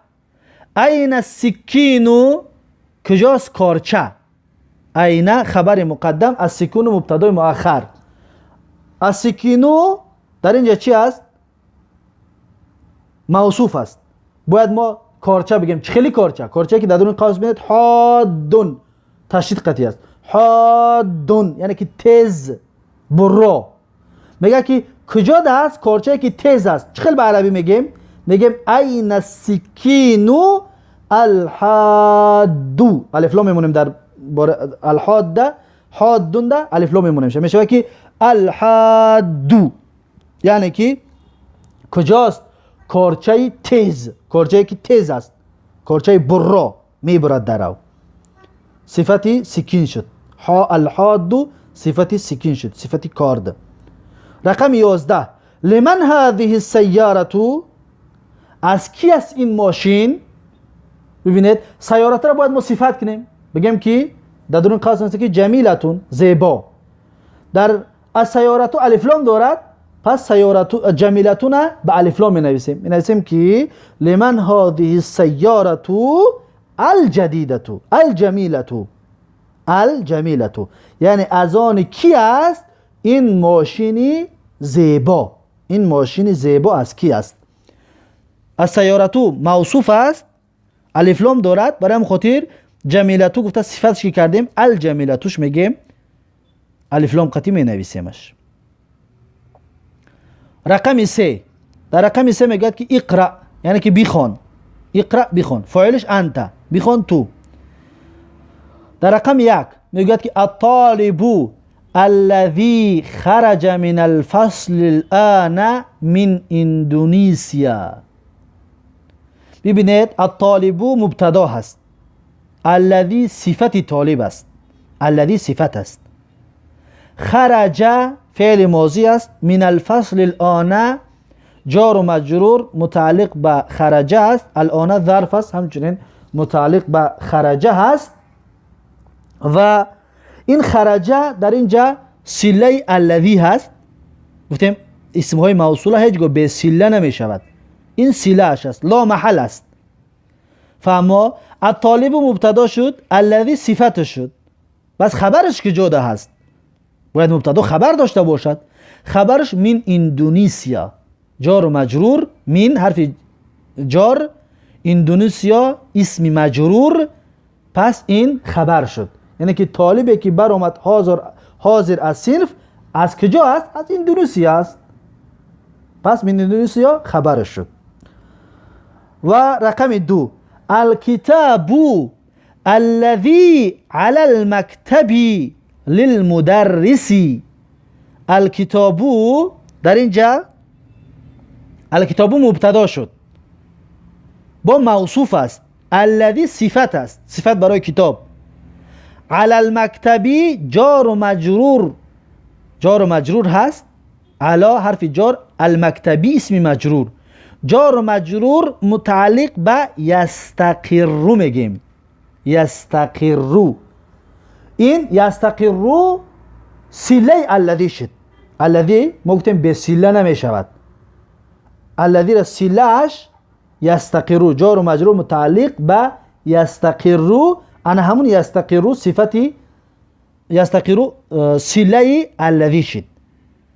Айна сиккину, куҷост корча? Айна хабари муқаддам, ассикину мубтадои муаххар. Ассикину дар инҷа чӣ аст? Мавсуф аст. Бояд мо корча бигем. Чӣ хели корча? Корчае ки дар дуруни қавс бинед, ҳоддун, ташдид қатъӣ аст. Ҳоддун яъне ки тез, бурро. Мегӯяд ки куҷо аст корчае ки тез аст? Чӣ хел ба арабӣ мегем? Мегем айна сикину алҳадду, алифлом мемонем дар алҳодда. حاد ده الف لام میمونه، میشه که الحاد، یعنی که کجاست کارچه تیز، کارچه که تیز است، کارچه برا میبرد درو، صفتی سکین شد. الحاد صفتی سکین شد، صفتی کارد. رقم 11 لمن هذه السیاره، از کی است این ماشین؟ ببینید سیارت را باید ما صفت کنیم، بگیم که در درون قوس است که جمیلتون زیبا، در از سیارتو الف لام دارد، پس سیارتو جمیلتون به الف لام می نویسیم که لمن هذه السیاره الجدیده الجمیلتو، الجمیلتو، یعنی از آن کی است این ماشین زیبا، این ماشین زیبا از کی است؟ از سیارتو موصوف است، الف لام دارد، برای خاطر جمیلتو گفته صفتش که کردیم الجمیلتوش میگیم، الف لام قطعی می نویسیمش. رقم 3 در رقم 3 میگه که اقرا، یعنی که بخوان، اقرا بخوان، فاعلش انت، بخوان تو. در رقم 1 میگه که الطالب الذي خرج من الفصل الآن من اندونزیا. ببینید الطالب مبتدا هست، الذي صفت طالب است، الذي صفت است، خرج فعل ماضی است، من الفصل الآن جار و مجرور متعلق به خرج است، الآن ظرف است همچنین متعلق به خرج هست و این خرجه در اینجا صله الذی هست. گفتیم اسم های موصوله هیچگاه به صله نمی شود، این صله اش است، لا محل است. فاما الطالب مبتدا شد، الذی صفت شد، بس خبرش که جدا هست، باید مبتدا خبر داشته باشد. خبرش من اندونزیا، جار و مجرور، من حرف جار، اندونزیا اسم مجرور، پس این خبر شد. یعنی که طالبی که برآمد حاضر از صنف از کجا است؟ از اندونزیا است. پس من اندونزیا خبرش شد. و رقم 2 الکتاب الذي على المكتب للمدرس. الکتاب در اینجا الکتاب مبتدا شد، با موصوف است، الذی صفت است، صفت برای کتاب. علی المکتبی جار و مجرور، جار و مجرور هست، علی حرف جار، المکتبی اسم مجرور، جار و مجرور متعلق به یستقر میگیم، یستقر، این یستقر صله الذی شد. الذی ما گفتیم به صله نمیشود، الذی را صلهش یستقر، جار و مجرور متعلق به یستقر، انا همون یستقر صفتی یستقر صله الذی شد.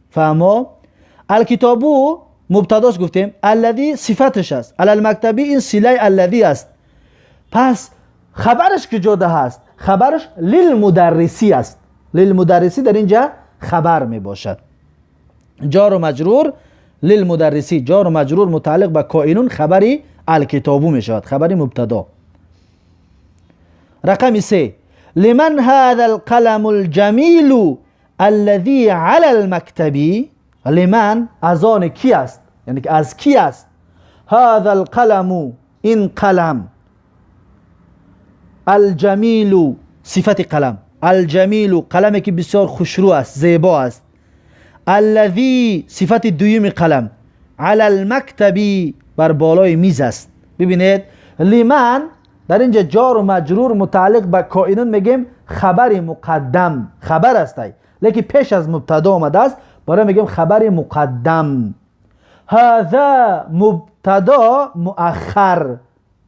فما الکتابو مبتداش گفتیم، الذی صفتش است، علی المکتبی این صله الذی است، پس خبرش که جدا هست، خبرش للمدرسی است، للمدرسی در اینجا خبر می باشد. جار و مجرور للمدرسی، جار و مجرور متعلق به کائنون، خبری الکتابو می شود، خبری مبتدا. رقم 3 لمن هذا القلم الجمیل الذي على المكتب. لمن از آن کی است، یعنی که از کی است. هذا القلم این قلم، الجمیل صفت قلم، الجمیل قلمی که بسیار خوشرو است، زیبا است. الذی صفت دویم قلم، علی المکتب بر بالای میز است. ببینید لمن در اینجا جار و مجرور متعلق به کائنون میگیم خبر مقدم، خبر است لیکن پیش از مبتدا آمده است، برای میگیم خبر مقدم. هذا مبتدا مؤخر،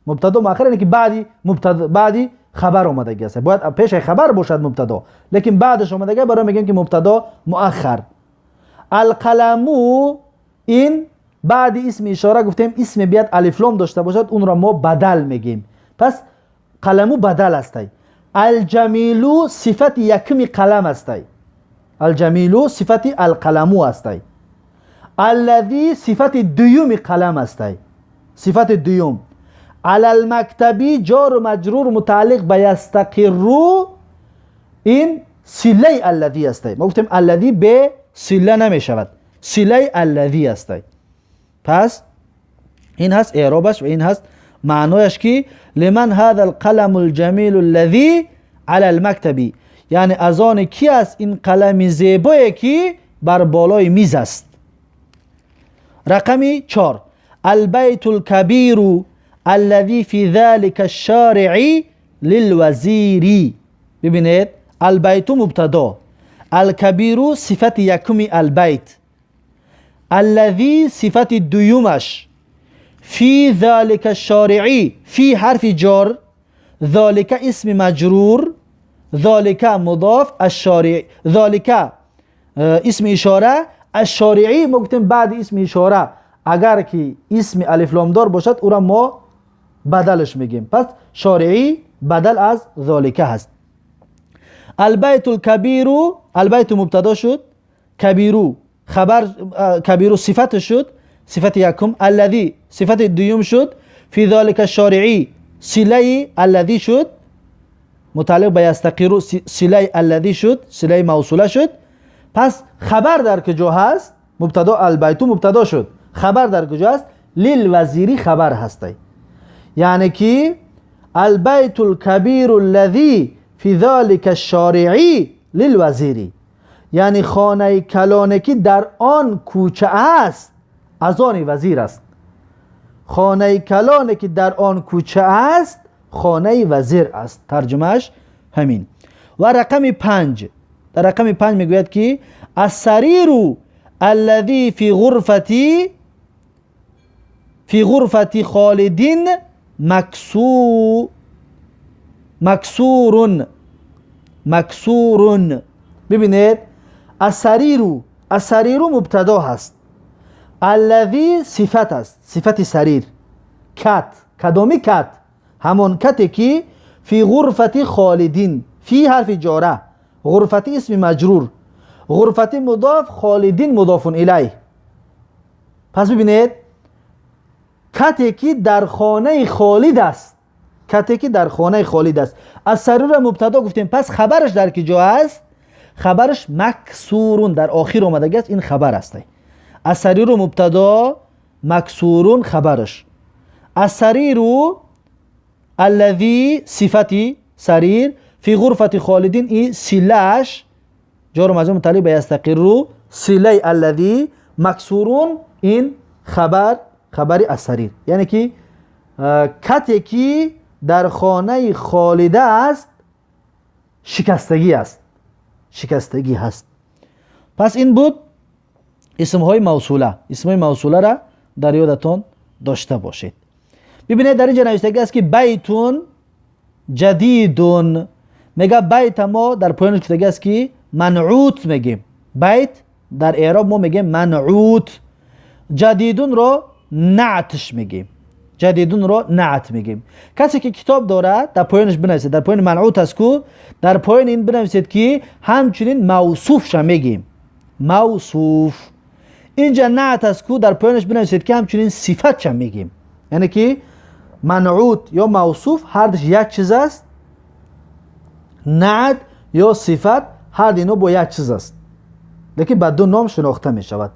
مبتدا مؤخر یعنی که بعدی مبتدا، بعدی خبر آمدگی است، باید پیش خبر باشد مبتدا، لیکن بعدش آمدگی، برای میگیم که مبتدا مؤخر. القلمو این بعد اسم اشاره گفتیم اسم بیاد الف لام داشته باشد اون را ما بدل میگیم، پس قلمو بدل است. الجمیلو صفت یکمی قلم است، الجمیلو صفت القلمو است. الذی صفت دویم قلم است، صفت دویم. علی المکتبی جار و مجرور متعلق به یستقر، این силаи аллази аст. Мо гуфтем аллази бе сила намешавад, силаи аллази аст. Пас ин ҳаст эъробаш ва ин ҳаст маънояш ки лиман ҳаза алқаламу алҷамилу аллази ала алмактаби, яъне аз он ки аст ин қалами зебое ки бар болои миз аст. Рақами 4 албайту алкабиру аллази фи залика алшориъи лилвазири. Бибинед, албайту мубтадо, алкабиру сифати якуми албайт, аллази сифати дуюмаш, фи залика алшориъи, фи ҳарфи ҷор, залика исми маҷрур, залика мудоф, алшориъ, залика исми ишора, алшориъи мо гуфтем баъди исми ишора агар ки исми алифломдор бошад ӯра мо бадалаш мегем. Пас шориъи бадал аз залика ҳаст. Албайту алкабиру, албайту мубтадо шуд, кабиру хабар, кабиру сифат шуд, сифати якум, аллази сифати дуюм шуд, фи залика шориъи силаи аллази шуд, мутааллиқ ба ястақиру силаи аллази шуд, силаи мавсула шуд. Пас хабар дар куҷо ҳаст? Мубтадо албайту мубтадо шуд, хабар дар куҷо ҳаст? Лилвазири хабар ҳастай, яъне ки албайту алкабиру аллази фи залика алшориъи лилвазири, яъне хонаи калоне ки дар он кӯча аст аз они вазир аст. Хонаи калоне ки дар он кӯча аст хонаи вазир аст. Тарҷумааш ҳамин. Ва рақами 5, дар рақами 5 мегӯяд ки ассариру аллази фи ғурфати холидин максурун, максурун. Бибинед, ассариру, ассариру мубтадо ҳаст, аллази сифат аст, сифати сарир, кат, кадоми кат? Ҳамон кате ки фи ғурфати холидин, фи ҳарфи ҷора, ғурфати исми маҷрур, ғурфати мудоф, холидин мудофун илайҳ. Пас бибинед, кате ки дар хонаи холид аст, кате ки дар хонаи холид аст. Аз сарира мубтадо гуфтем, пас хабараш дар ки ҷо аст? Хабараш максурун дар охир омадаги аст, ин хабар аст. Аз сариру мубтадо, максурун хабараш. Аз сариру аллази сифати сарир, фи ғурфати холидин и силааш ҷору маҷрур мутааллиқ ба ястақирру, силаи аллази, максурун ин хабар, хабари аз сарир, яъне ки кате ки дар хонаи холида аст шикастагӣ аст, шикастагӣ ҳаст. Пас ин буд исмҳои мавсула. Исмҳои мавсуларо дар ёдатон дошта бошед. Бибинед, дар инҷа навиштагӣ аст ки байтун ҷадидун. Мега байта мо дар поёнаш гуфтагӣ аст ки манъут мегем. Байт дар эъроб мо мегем манъут, ҷадидунро наътш мегем, ҷадидунро наът мегем. Касе ки китоб дорад дар поёнаш бинависед, дар поёни манъут аст ку, дар поёни ин бинависед ки ҳамчунин мавсуфша мегем, мавсуф. Инҷа наът аст ку, дар поёнаш бинависед ки ҳамчунин сифатша мегем, яъне ки манъут ё мавсуф ҳардуш як чиз аст, наът ё сифат ҳар ино бо як чиз аст, лекин ба ду ном шинохта мешавад.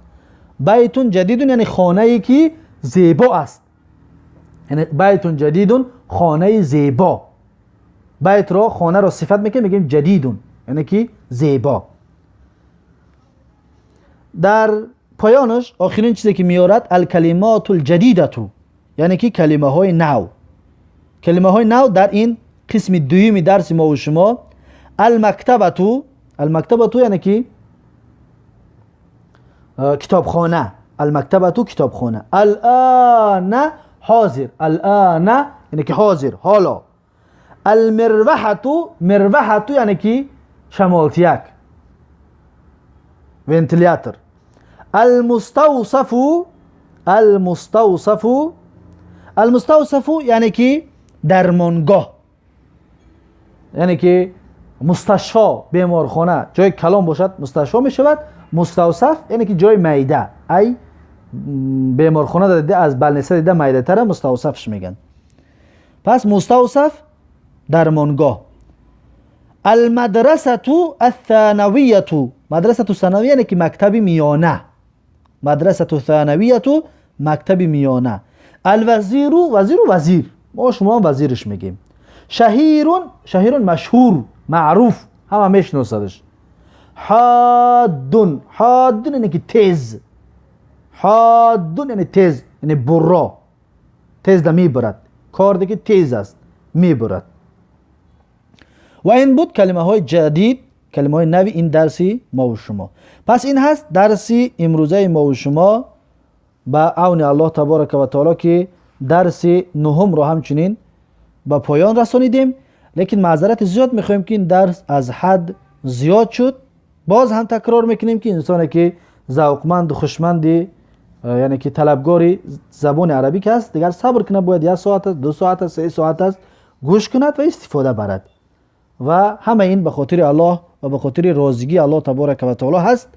Байтун ҷадидун яъне хонае ки зебо аст, яъне байтун ҷадидун хонаи зебо. Байтро, хонаро сифат мекунем, мегӯем ҷадидун, яъне ки зебо. Дар поёнаш охирин чизе ки меорад алкалимоту лҷадидату, яъне ки калимаҳои нав. Калимаҳои нав дар ин қисми дуюми дарси мо ва шумо алмактабату, алмактабату яъне ки китобхона, алмактабату китобхона, алана ҳозир, алана яъне ки ҳозир, ҳоло, алмирваҳату, мирваҳату яъне ки шамолтияк, вентилятор, алмуставсафу, алмуставсафу, алмуставсафу яъне ки дармонгоҳ, яъне ки мусташфо, беморхона, ҷои калон бошад мусташфо мешавад, муставсаф яъне ки ҷои майда, ай беморхона дида аз балниса дида майдатара муставсафш мегӯянд. Пас муставсаф дармонгоҳ. المدرسة الثانوية، مدرسة الثانوية یعنی که مکتب میانه، مدرسة الثانوية مکتب میانه. الوزیر، وزیر وزیر، ما شما وزیرش میگیم. شهیرون، شهیرون مشهور معروف، همه میشناسدش. حادون، حادون یعنی که تیز، حادون یعنی تیز، یعنی برا، تیز ده میبرد، کار دیگه تیز است میبرد. و این بود کلمه های جدید، کلمه های نوی این درسی ما و شما. پس این هست درسی امروزه ما و شما به عون الله تبارک و تعالی که درس نهم را همچنین به پایان رسانیدیم. لیکن معذرت زیاد میخوایم که این درس از حد زیاد شد. باز هم تکرار میکنیم که انسانی که ذوقمند و خوشمند، یعنی که طلبگاری زبان عربی که است، دیگر صبر کنه، باید 1 ساعت است، 2 ساعت است، 3 ساعت است گوش کند و استفاده برد. و همه این به خاطر الله و به خاطر راضیگی الله تبارک و تعالی هست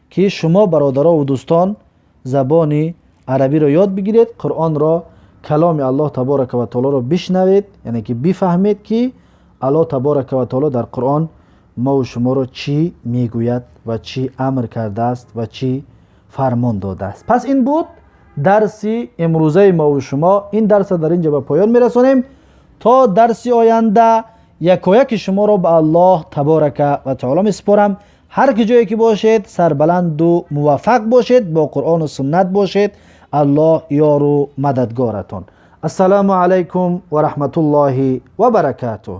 که شما برادرها و دوستان زبان عربی را یاد بگیرید، قرآن را، کلام الله تبارک و تعالی را بشنوید، یعنی که بفهمید که الله تبارک و تعالی در قرآن ما و شما را چی میگوید و چی امر کرده است و چی فرمان داده است. پس این بود درس امروزه ما و شما. این درس در اینجا به پایان میرسانیم. تا درس آینده یکایک شما را به الله تبارک و تعالی میسپارم. هر کی جایی که باشید سربلند و موفق باشید، با قرآن و سنت باشید. الله یار و مددگارتان. السلام علیکم و رحمت الله و برکاته.